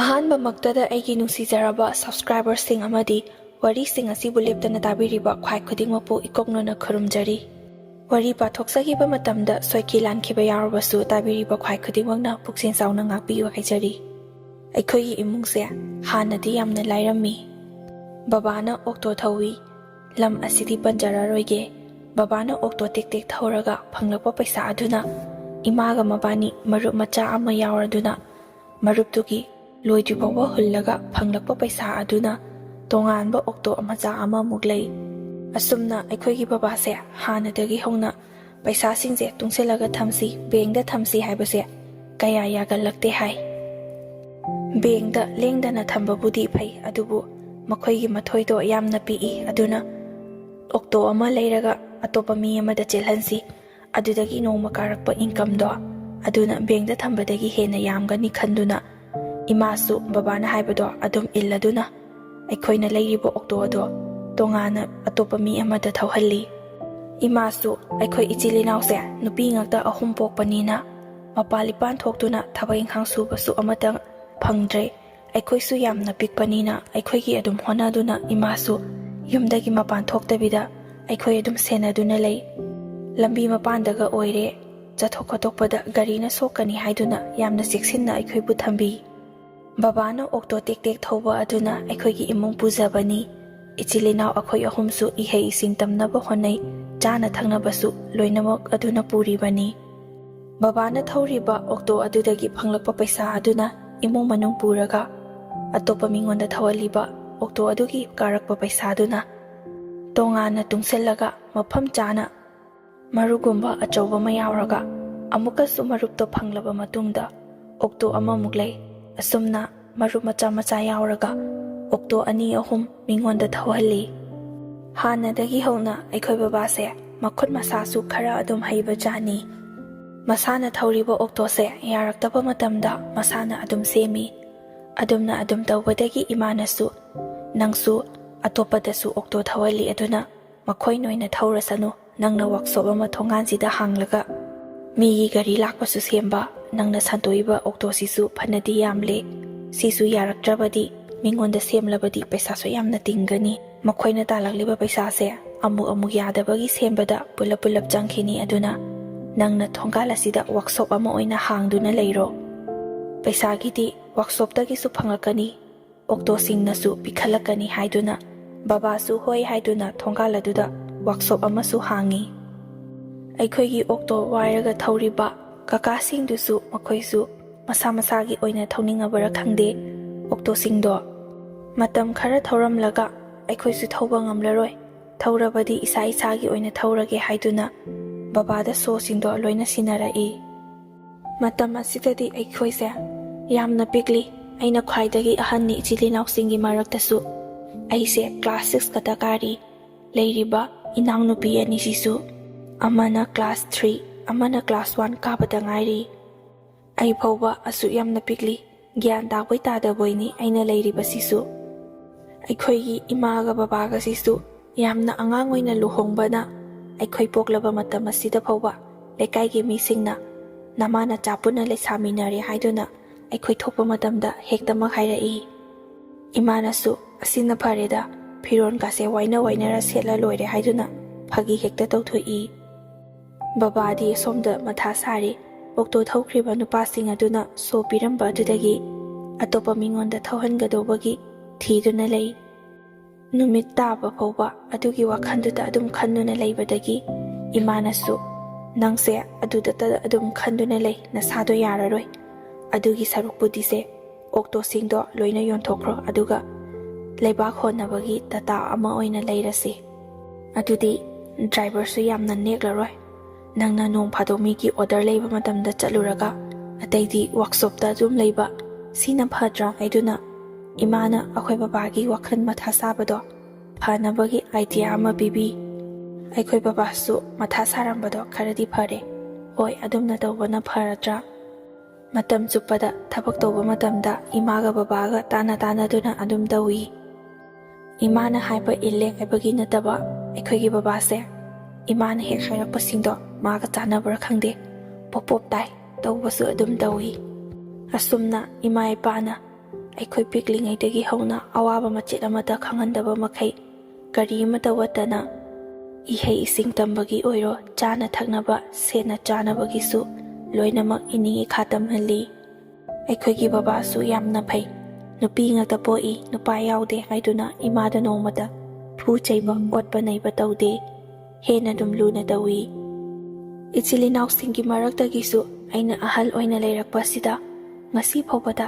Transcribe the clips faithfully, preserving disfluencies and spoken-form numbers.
ꯑꯍꯥꯟꯕꯃꯛꯇꯗ ꯑꯩꯒꯤ ꯅꯨꯡꯁꯤꯖꯔꯕ subscriberꯁꯤꯡ ꯑꯃꯗꯤ ꯋꯥꯔꯤꯁꯤꯡ ꯑꯁꯤꯕꯨ ꯂꯦꯞꯇꯅ ꯇꯥꯕꯤꯔꯤꯕ ꯈ꯭ꯋꯥꯏ ꯈꯨꯗꯤꯡꯃꯛꯄꯨ ꯏꯀꯣꯛꯅꯅ ꯈꯨꯔꯨꯝꯖꯔꯤ꯫ ꯋꯥꯔꯤ ꯄꯥꯊꯣꯛꯆꯈꯤꯕ ꯃꯇꯝꯗ ꯁꯣꯏꯈꯤ ꯂꯥꯟꯈꯤꯕ ꯌꯥꯎꯔꯕꯁꯨ ꯇꯥꯕꯤꯔꯤꯕ ꯈ꯭ꯋꯥꯏ ꯈꯨꯗꯤꯡꯃꯛꯅ ꯄꯨꯛꯆꯦꯜ ꯆꯥꯎꯅ ꯉꯥꯛꯄꯤꯌꯨ ꯍꯥꯏꯖꯔꯤ꯫ ꯑꯩꯈꯣꯏꯒꯤ ꯏꯃꯨꯡꯁꯦ ꯍꯥꯟꯅꯗꯤ ꯌꯥꯝꯅ ꯂꯥꯏꯔꯝꯃꯤ꯫ ꯕꯕꯥꯅ ꯑꯣꯛꯇꯣ ꯊꯧꯏ꯫ ꯂꯝ ꯑꯁꯤꯗꯤ ꯄꯟꯖꯔꯔꯣꯏꯒꯦ꯫ ꯕꯕꯥꯅ ꯑꯣꯛꯇꯣ ꯇꯦꯛ ꯇꯦꯛ ꯊꯧꯔꯒ ꯐꯪꯂꯛꯄ ꯄꯩꯁꯥ ꯑꯗꯨꯅ ꯏꯃꯥꯒ ꯃꯕꯥꯅꯤ ꯃꯔꯨꯞ ꯃꯆꯥ ꯑꯃ ꯌꯥꯎꯔꯗꯨꯅ ꯃꯔꯨꯞꯇꯨꯒꯤ ꯂꯣꯏꯗ꯭ꯔꯤꯐꯥꯎꯕ ꯍꯨꯜꯂꯒ ꯐꯪꯂꯛꯄ ꯄꯩꯁꯥ ꯑꯗꯨꯅ ꯇꯣꯉꯥꯟꯕ ꯑꯣꯛꯇꯣ ꯃꯆꯥ ꯑꯃꯃꯨꯛ ꯂꯩ꯫ ꯑꯁꯨꯝꯅ ꯑꯩꯈꯣꯏꯒꯤ ꯕꯕꯥꯁꯦ ꯍꯥꯟꯅꯗꯒꯤ ꯍꯧꯅ ꯄꯩꯁꯥꯁꯤꯡꯁꯦ ꯇꯨꯡꯁꯤꯜꯂꯒ ꯊꯝꯁꯤ, ꯕꯦꯡꯗ ꯊꯝꯁꯤ ꯍꯥꯏꯕꯁꯦ ꯀꯌꯥ ꯌꯥꯒꯜꯂꯛꯇꯦ ꯍꯥꯏ꯫ ꯕꯦꯡꯗ ꯂꯦꯡꯗꯅ ꯊꯝꯕꯕꯨꯗꯤ ꯐꯩ, ꯑꯗꯨꯕꯨ ꯃꯈꯣꯏꯒꯤ ꯃꯊꯣꯏꯗꯣ ꯌꯥꯝꯅ ꯄꯤꯛꯏ, ꯑꯗꯨꯅ ꯑꯣꯛꯇꯣ ꯑꯃ ꯂꯩꯔꯒ ꯑꯇꯣꯞꯄ ꯃꯤ ꯑꯃꯗ ꯆꯦꯜꯍꯟꯁꯤ, ꯑꯗꯨꯗꯒꯤ ꯅꯣꯡꯃ ꯀꯥꯔꯛꯄ incomeꯗꯣ ꯑꯗꯨꯅ ꯕꯦꯡꯗ ꯊꯝꯕꯗꯒꯤ ꯍꯦꯟꯅ ꯌꯥꯝꯒꯅꯤ ꯈꯟꯗꯨꯅ ꯏꯃꯥꯁꯨ ꯕꯕꯥꯅ ꯍꯥꯏꯕꯗꯣ ꯑꯗꯨꯝ ꯏꯜꯂꯗꯨꯅ ꯑꯩꯈꯣꯏꯅ ꯂꯩꯔꯤꯕ ꯑꯣꯛꯇꯣ ꯑꯗꯣ ꯇꯣꯉꯥꯟꯅ ꯑꯇꯣꯞꯄ ꯃꯤ ꯑꯃꯗ ꯊꯧꯍꯜꯂꯤ꯫ ꯏꯃꯥꯁꯨ ꯑꯩꯈꯣꯏ ꯏꯆꯤꯜ ꯏꯅꯥꯎꯁꯦ ꯅꯨꯄꯤ ꯉꯥꯛꯇ ꯑꯍꯨꯝ ꯄꯣꯛꯄꯅꯤꯅ ꯃꯄꯥꯜ ꯏꯄꯥꯟ ꯊꯣꯛꯇꯨꯅ ꯊꯕꯛ ꯏꯪꯈꯥꯡ ꯁꯨꯕꯁꯨ ꯑꯃꯇ ꯐꯪꯗ꯭ꯔꯦ꯫ ꯑꯩꯈꯣꯏꯁꯨ ꯌꯥꯝꯅ ꯄꯤꯛꯄꯅꯤꯅ ꯑꯩꯈꯣꯏꯒꯤ ꯑꯗꯨꯝ ꯍꯣꯠꯅꯗꯨꯅ ꯏꯃꯥꯁꯨ ꯌꯨꯝꯗꯒꯤ ꯃꯄꯥꯟ ꯊꯣꯛꯇꯕꯤꯗ ꯑꯩꯈꯣꯏ ꯑꯗꯨꯝ ꯁꯦꯟꯅꯗꯨꯅ ꯂꯩ꯫ ꯂꯝꯕꯤ ꯃꯄꯥꯟꯗꯒ ꯑꯣꯏꯔꯦ, ꯆꯠꯊꯣꯛ ꯈꯣꯠꯇꯣꯛꯄꯗ ꯒꯥꯔꯤꯅ ꯁꯣꯛꯀꯅꯤ ꯍꯥꯏꯗꯨꯅ ꯌꯥꯝꯅ ꯆꯦꯛꯁꯤꯟꯅ ꯑꯩꯈꯣꯏꯕꯨ ꯊꯝꯕꯤ꯫ ꯕꯕꯥꯅ ꯑꯣꯛꯇꯣ ꯇꯦꯛ ꯇꯦꯛ ꯊꯧꯕ ꯑꯗꯨꯅ ꯑꯩꯈꯣꯏꯒꯤ ꯏꯃꯨꯡ ꯄꯨꯖꯕꯅꯤ꯫ ꯏꯆꯤꯜ ꯏꯅꯥꯎ ꯑꯩꯈꯣꯏ ꯑꯍꯨꯝꯁꯨ ꯏꯍꯩ ꯏꯁꯤꯡ ꯇꯝꯅꯕ ꯍꯣꯠꯅꯩ, ꯆꯥꯅ ꯊꯛꯅꯕꯁꯨ ꯂꯣꯏꯅꯃꯛ ꯑꯗꯨꯅ ꯄꯨꯔꯤꯕꯅꯤ꯫ ꯕꯕꯥꯅ ꯊꯧꯔꯤꯕ ꯑꯣꯛꯇꯣ ꯑꯗꯨꯗꯒꯤ ꯐꯪꯂꯛꯄ ꯄꯩꯁꯥ ꯑꯗꯨꯅ ꯏꯃꯨꯡ ꯃꯅꯨꯡ ꯄꯨꯔꯒ ꯑꯇꯣꯞꯄ ꯃꯤꯉꯣꯟꯗ ꯊꯧꯍꯜꯂꯤꯕ ꯑꯣꯛꯇꯣ ꯑꯗꯨꯒꯤ ꯀꯥꯔꯛꯄ ꯄꯩꯁꯥꯗꯨꯅ ꯇꯣꯉꯥꯟꯅ ꯇꯨꯡꯁꯤꯜꯂꯒ ꯃꯐꯝ ꯆꯥꯅ ꯃꯔꯨꯒꯨꯝꯕ ꯑꯆꯧꯕ ꯑꯃ ꯌꯥꯎꯔꯒ ꯑꯃꯨꯛꯀꯁꯨ ꯃꯔꯨꯞꯇꯣ ꯐꯪꯂꯕ ꯃꯇꯨꯡꯗ ꯑꯣꯛꯇꯣ ꯑꯃꯃꯨꯛ ꯂꯩ꯫ ꯑꯁꯨꯝꯅ ꯃꯔꯨꯞ ꯃꯆꯥ ꯃꯆꯥ ꯌꯥꯎꯔꯒ ꯑꯣꯛꯇꯣ ꯑꯅꯤ ꯑꯍꯨꯝ ꯃꯤꯉꯣꯟꯗ ꯊꯧꯍꯜꯂꯤ꯫ ꯍꯥꯟꯅꯗꯒꯤ ꯍꯧꯅ ꯑꯩꯈꯣꯏ ꯕꯕꯥꯁꯦ ꯃꯈꯨꯠ ꯃꯁꯥꯁꯨ ꯈꯔ ꯑꯗꯨꯝ ꯍꯩꯕ ꯖꯥꯠꯅꯤ꯫ ꯃꯁꯥꯅ ꯊꯧꯔꯤꯕ ꯑꯣꯛꯇꯣꯁꯦ ꯌꯥꯔꯛꯇꯕ ꯃꯇꯝꯗ ꯃꯁꯥꯅ ꯑꯗꯨꯝ ꯁꯦꯝꯃꯤ꯫ ꯑꯗꯨꯝꯅ ꯑꯗꯨꯝ ꯇꯧꯕꯗꯒꯤ ꯏꯃꯥꯅꯁꯨ, "ꯅꯪꯁꯨ ꯑꯇꯣꯞꯄꯗꯁꯨ ꯑꯣꯛꯇꯣ ꯊꯧꯍꯜꯂꯤ, ꯑꯗꯨꯅ ꯃꯈꯣꯏꯅ ꯑꯣꯏꯅ ꯊꯧꯔꯁꯅꯨ, ꯅꯪꯅ ꯋꯥꯛꯁꯣꯞ ꯑꯃ ꯊꯣꯡꯒꯥꯟꯁꯤꯗ ꯍꯥꯡꯂꯒ ꯃꯤꯒꯤ ꯒꯥꯔꯤ ꯂꯥꯛꯄꯁꯨ ꯁꯦꯝꯕ, ꯅꯪꯅ ꯁꯟꯇꯣꯛꯏꯕ ꯑꯣꯛꯇꯣꯁꯤꯁꯨ ꯐꯅꯗꯤ ꯌꯥꯝꯂꯦ, ꯁꯤꯁꯨ ꯌꯥꯔꯛꯇ꯭ꯔꯕꯗꯤ ꯃꯤꯉꯣꯟꯗ ꯁꯦꯝꯂꯕꯗꯤ ꯄꯩꯁꯥꯁꯨ ꯌꯥꯝꯅ ꯇꯤꯡꯒꯅꯤ꯫ ꯃꯈꯣꯏꯅ ꯇꯥꯜꯂꯛꯂꯤꯕ ꯄꯩꯁꯥꯁꯦ ꯑꯃꯨꯛ ꯑꯃꯨꯛ ꯌꯥꯗꯕꯒꯤ ꯁꯦꯝꯕꯗ ꯄꯨꯂꯞ ꯄꯨꯂꯞ ꯆꯪꯈꯤꯅꯤ꯫ ꯑꯗꯨꯅ ꯅꯪꯅ ꯊꯣꯡꯒꯥꯜ ꯑꯁꯤꯗ ꯋꯥꯛꯁꯣꯞ ꯑꯃ ꯑꯣꯏꯅ ꯍꯥꯡꯗꯨꯅ ꯂꯩꯔꯣ꯫ ꯄꯩꯁꯥꯒꯤꯗꯤ ꯋꯥꯛꯁꯣꯞꯇꯒꯤꯁꯨ ꯐꯪꯂꯛꯀꯅꯤ, ꯑꯣꯛꯇꯣꯁꯤꯡꯅꯁꯨ ꯄꯤꯈꯠꯂꯛꯀꯅꯤ ꯍꯥꯏꯗꯨꯅ ꯕꯕꯥꯁꯨ ꯍꯣꯏ ꯍꯥꯏꯗꯨꯅ ꯊꯣꯡꯒꯥꯜ ꯑꯗꯨꯗ ꯋꯥꯛꯁꯣꯞ ꯑꯃꯁꯨ ꯍꯥꯡꯉꯤ꯫ ꯑꯩꯈꯣꯏꯒꯤ ꯑꯣꯛꯇꯣ ꯋꯥꯏꯔꯒ ꯊꯧꯔꯤꯕ ꯀꯀꯥꯁꯤꯡꯗꯨꯁꯨ ꯃꯈꯣꯏꯁꯨ ꯃꯁꯥ ꯃꯁꯥꯒꯤ ꯑꯣꯏꯅ ꯊꯧꯅꯤꯡꯉꯕꯔꯥ ꯈꯪꯗꯦ, ꯑꯣꯛꯇꯣꯁꯤꯡꯗꯣ ꯃꯇꯝ ꯈꯔ ꯊꯧꯔꯝꯂꯒ ꯑꯩꯈꯣꯏꯁꯨ ꯊꯧꯕ ꯉꯝꯂꯔꯣꯏ, ꯊꯧꯔꯕꯗꯤ ꯏꯁꯥ ꯏꯁꯥꯒꯤ ꯑꯣꯏꯅ ꯊꯧꯔꯒꯦ ꯍꯥꯏꯗꯨꯅ ꯕꯕꯥꯗ ꯁꯣꯁꯤꯡꯗꯣ ꯂꯣꯏꯅ ꯁꯤꯟꯅꯔꯛꯏ꯫ ꯃꯇꯝ ꯑꯁꯤꯗꯗꯤ ꯑꯩꯈꯣꯏꯁꯦ ꯌꯥꯝꯅ ꯄꯤꯛꯂꯤ꯫ ꯑꯩꯅ ꯈ꯭ꯋꯥꯏꯗꯒꯤ ꯑꯍꯟꯅꯤ ꯏꯆꯤꯜ ꯏꯅꯥꯎꯁꯤꯡꯒꯤ ꯃꯔꯛꯇꯁꯨ꯫ ꯑꯩꯁꯦ ꯀ꯭ꯂꯥꯁ ꯁꯤꯛꯁ ꯈꯛꯇ ꯀꯥꯔꯤ꯫ ꯂꯩꯔꯤꯕ ꯏꯅꯥꯎꯅꯨꯄꯤ ꯑꯅꯤꯁꯤꯁꯨ ꯑꯃꯅ ꯀ꯭ꯂꯥꯁ ꯊ꯭ꯔꯤ, ꯑꯃꯅ ꯀ꯭ꯂꯥꯁ ꯋꯥꯟ ꯀꯥꯕꯗ ꯉꯥꯏꯔꯤ꯫ ꯑꯩ ꯐꯥꯎꯕ ꯑꯁꯨꯛ ꯌꯥꯝꯅ ꯄꯤꯛꯂꯤ꯫ ꯒ꯭ꯌꯥꯟ ꯇꯥꯕꯣꯏ ꯇꯥꯗꯕꯣꯏꯅꯤ ꯑꯩꯅ ꯂꯩꯔꯤꯕꯁꯤꯁꯨ꯫ ꯑꯩꯈꯣꯏꯒꯤ ꯏꯃꯥꯒ ꯕꯕꯥꯒꯁꯤꯁꯨ ꯌꯥꯝꯅ ꯑꯉꯥꯡ ꯑꯣꯏꯅ ꯂꯨꯍꯣꯡꯕꯅ ꯑꯩꯈꯣꯏ ꯄꯣꯛꯂꯕ ꯃꯇꯝ ꯑꯁꯤꯗ ꯐꯥꯎꯕ ꯂꯩꯀꯥꯏꯒꯤ ꯃꯤꯁꯤꯡꯅ ꯅꯃꯥ ꯅꯆꯥ ꯄꯨꯟꯅ ꯂꯩꯁꯥꯃꯤꯟꯅꯔꯦ ꯍꯥꯏꯗꯨꯅ ꯑꯩꯈꯣꯏ ꯊꯣꯛꯄ ꯃꯇꯝꯗ ꯍꯦꯛꯇꯃꯛ ꯍꯥꯏꯔꯛꯏ꯫ ꯏꯃꯥꯅꯁꯨ "ꯑꯁꯤꯅ ꯐꯔꯦꯗ, ꯐꯤꯔꯣꯟꯒꯁꯦ ꯋꯥꯏꯅ ꯋꯥꯏꯅꯔ ꯁꯦꯠꯂ ꯂꯣꯏꯔꯦ" ꯍꯥꯏꯗꯨꯅ ꯐꯥꯒꯤ ꯍꯦꯛꯇ ꯇꯧꯊꯣꯛꯏ꯫ ꯕꯕꯥꯗꯤ ꯑꯁꯣꯝꯗ ꯃꯊꯥ ꯁꯥꯔꯤ꯫ ꯑꯣꯛꯇꯣ ꯊꯧꯈ꯭ꯔꯤꯕ ꯅꯨꯄꯥꯁꯤꯡ ꯑꯗꯨꯅ ꯁꯣ ꯄꯤꯔꯝꯕ ꯑꯗꯨꯗꯒꯤ ꯑꯇꯣꯞꯄ ꯃꯤꯉꯣꯟꯗ ꯊꯧꯍꯟꯒꯗꯧꯕꯒꯤ ꯊꯤꯗꯨꯅ ꯂꯩ꯫ ꯅꯨꯃꯤꯠ ꯇꯥꯕ ꯐꯥꯎꯕ ꯑꯗꯨꯒꯤ ꯋꯥꯈꯜꯗꯨꯗ ꯑꯗꯨꯝ ꯈꯟꯗꯨꯅ ꯂꯩꯕꯗꯒꯤ ꯏꯃꯥꯅꯁꯨ "ꯅꯪꯁꯦ ꯑꯗꯨꯗꯇ ꯑꯗꯨꯝ ꯈꯟꯗꯨꯅ ꯂꯩ, ꯅꯁꯥꯗꯣ ꯌꯥꯔꯔꯣꯏ꯫ ꯑꯗꯨꯒꯤ ꯁꯔꯨꯛꯄꯨꯗꯤꯁꯦ ꯑꯣꯛꯇꯣꯁꯤꯡꯗꯣ ꯂꯣꯏꯅ ꯌꯣꯟꯊꯣꯛꯈ꯭ꯔꯣ, ꯑꯗꯨꯒ ꯂꯩꯕꯥꯛ ꯍꯣꯟꯅꯕꯒꯤ ꯇꯥꯇꯥ ꯑꯃ ꯑꯣꯏꯅ ꯂꯩꯔꯁꯤ꯫ ꯑꯗꯨꯗꯤ ꯗ꯭ꯔꯥꯏꯚꯔꯁꯨ ꯌꯥꯝꯅ ꯅꯦꯛꯂꯔꯣꯏ꯫ ꯅꯪꯅ ꯅꯣꯡ ꯐꯥꯗꯣꯛ ꯃꯤꯒꯤ ꯑꯣꯔꯗꯔ ꯂꯩꯕ ꯃꯇꯝꯗ ꯆꯠꯂꯨꯔꯒ ꯑꯇꯩꯗꯤ ꯋꯥꯛꯁꯣꯞꯇ ꯑꯗꯨꯝ ꯂꯩꯕ, ꯁꯤꯅ ꯐꯗ꯭ꯔꯥ?" ꯍꯥꯏꯗꯨꯅ ꯏꯃꯥꯅ ꯑꯩꯈꯣꯏ ꯕꯕꯥꯒꯤ ꯋꯥꯈꯜ ꯃꯊꯥ ꯁꯥꯕꯗꯣ ꯐꯅꯕꯒꯤ ꯑꯥꯏꯗꯤꯌꯥ ꯑꯃ ꯄꯤꯕꯤ꯫ ꯑꯩꯈꯣꯏ ꯕꯕꯥꯁꯨ ꯃꯊꯥ ꯁꯥꯔꯝꯕꯗꯣ ꯈꯔꯗꯤ ꯐꯔꯦ꯫ "ꯍꯣꯏ, ꯑꯗꯨꯝꯅ ꯇꯧꯕꯅ ꯐꯔꯗ꯭ꯔꯥ?" ꯃꯇꯝ ꯆꯨꯞꯄꯗ ꯊꯕꯛ ꯇꯧꯕ ꯃꯇꯝꯗ ꯏꯃꯥꯒ ꯕꯕꯥꯒ ꯇꯥꯟꯅ ꯇꯥꯟꯅꯗꯨꯅ ꯑꯗꯨꯝ ꯇꯧꯏ꯫ ꯏꯃꯥꯅ ꯍꯥꯏꯕ ꯏꯜꯂꯦ ꯍꯥꯏꯕꯒꯤ ꯅꯠꯇꯕ, ꯑꯩꯈꯣꯏꯒꯤ ꯕꯕꯥꯁꯦ ꯏꯃꯥꯅ ꯍꯦꯛ ꯍꯥꯏꯔꯛꯄꯁꯤꯡꯗꯣ ꯃꯥꯒ ꯆꯥꯟꯅꯕ꯭ꯔꯥ ꯈꯪꯗꯦ, ꯄꯣꯞ ꯄꯣꯞ ꯇꯥꯏ, ꯇꯧꯕꯁꯨ ꯑꯗꯨꯝ ꯇꯧꯏ꯫ ꯑꯁꯨꯝꯅ ꯏꯃꯥ ꯏꯄꯥꯅ ꯑꯩꯈꯣꯏ ꯄꯤꯛꯂꯤꯉꯩꯗꯒꯤ ꯍꯧꯅ ꯑꯋꯥꯕ ꯃꯆꯦꯠ ꯑꯃꯠꯇ ꯈꯪꯍꯟꯗꯕ ꯃꯈꯩ, ꯀꯔꯤ ꯑꯃꯠꯇ ꯋꯥꯠꯇꯅ, ꯏꯍꯩ ꯏꯁꯤꯡ ꯇꯝꯕꯒꯤ ꯑꯣꯏꯔꯣ, ꯆꯥꯅ ꯊꯛꯅꯕ, ꯁꯦꯠꯅ ꯆꯥꯅꯕꯒꯤꯁꯨ ꯂꯣꯏꯅꯃꯛ ꯏꯅꯤꯡ ꯏꯈꯥ ꯇꯝꯍꯜꯂꯤ꯫ ꯑꯩꯈꯣꯏꯒꯤ ꯕꯕꯥꯁꯨ ꯌꯥꯝꯅ ꯐꯩ꯫ ꯅꯨꯄꯤ ꯉꯥꯛꯇ ꯄꯣꯛꯏ, ꯅꯨꯄꯥ ꯌꯥꯎꯗꯦ ꯍꯥꯏꯗꯨꯅ ꯏꯃꯥꯗ ꯅꯣꯡꯃꯇ ꯐꯨ ꯆꯩꯕ, ꯑꯣꯠꯄ ꯅꯩꯕ ꯇꯧꯗꯦ꯫ ꯍꯦꯟꯅ ꯑꯗꯨꯝ ꯂꯨꯅ ꯇꯧꯏ꯫ ꯏꯆꯤꯜ ꯏꯅꯥꯎꯁꯤꯡꯒꯤ ꯃꯔꯛꯇꯒꯤꯁꯨ ꯑꯩꯅ ꯑꯍꯜ ꯑꯣꯏꯅ ꯂꯩꯔꯛꯄꯁꯤꯗ ꯉꯁꯤ ꯐꯥꯎꯕꯗ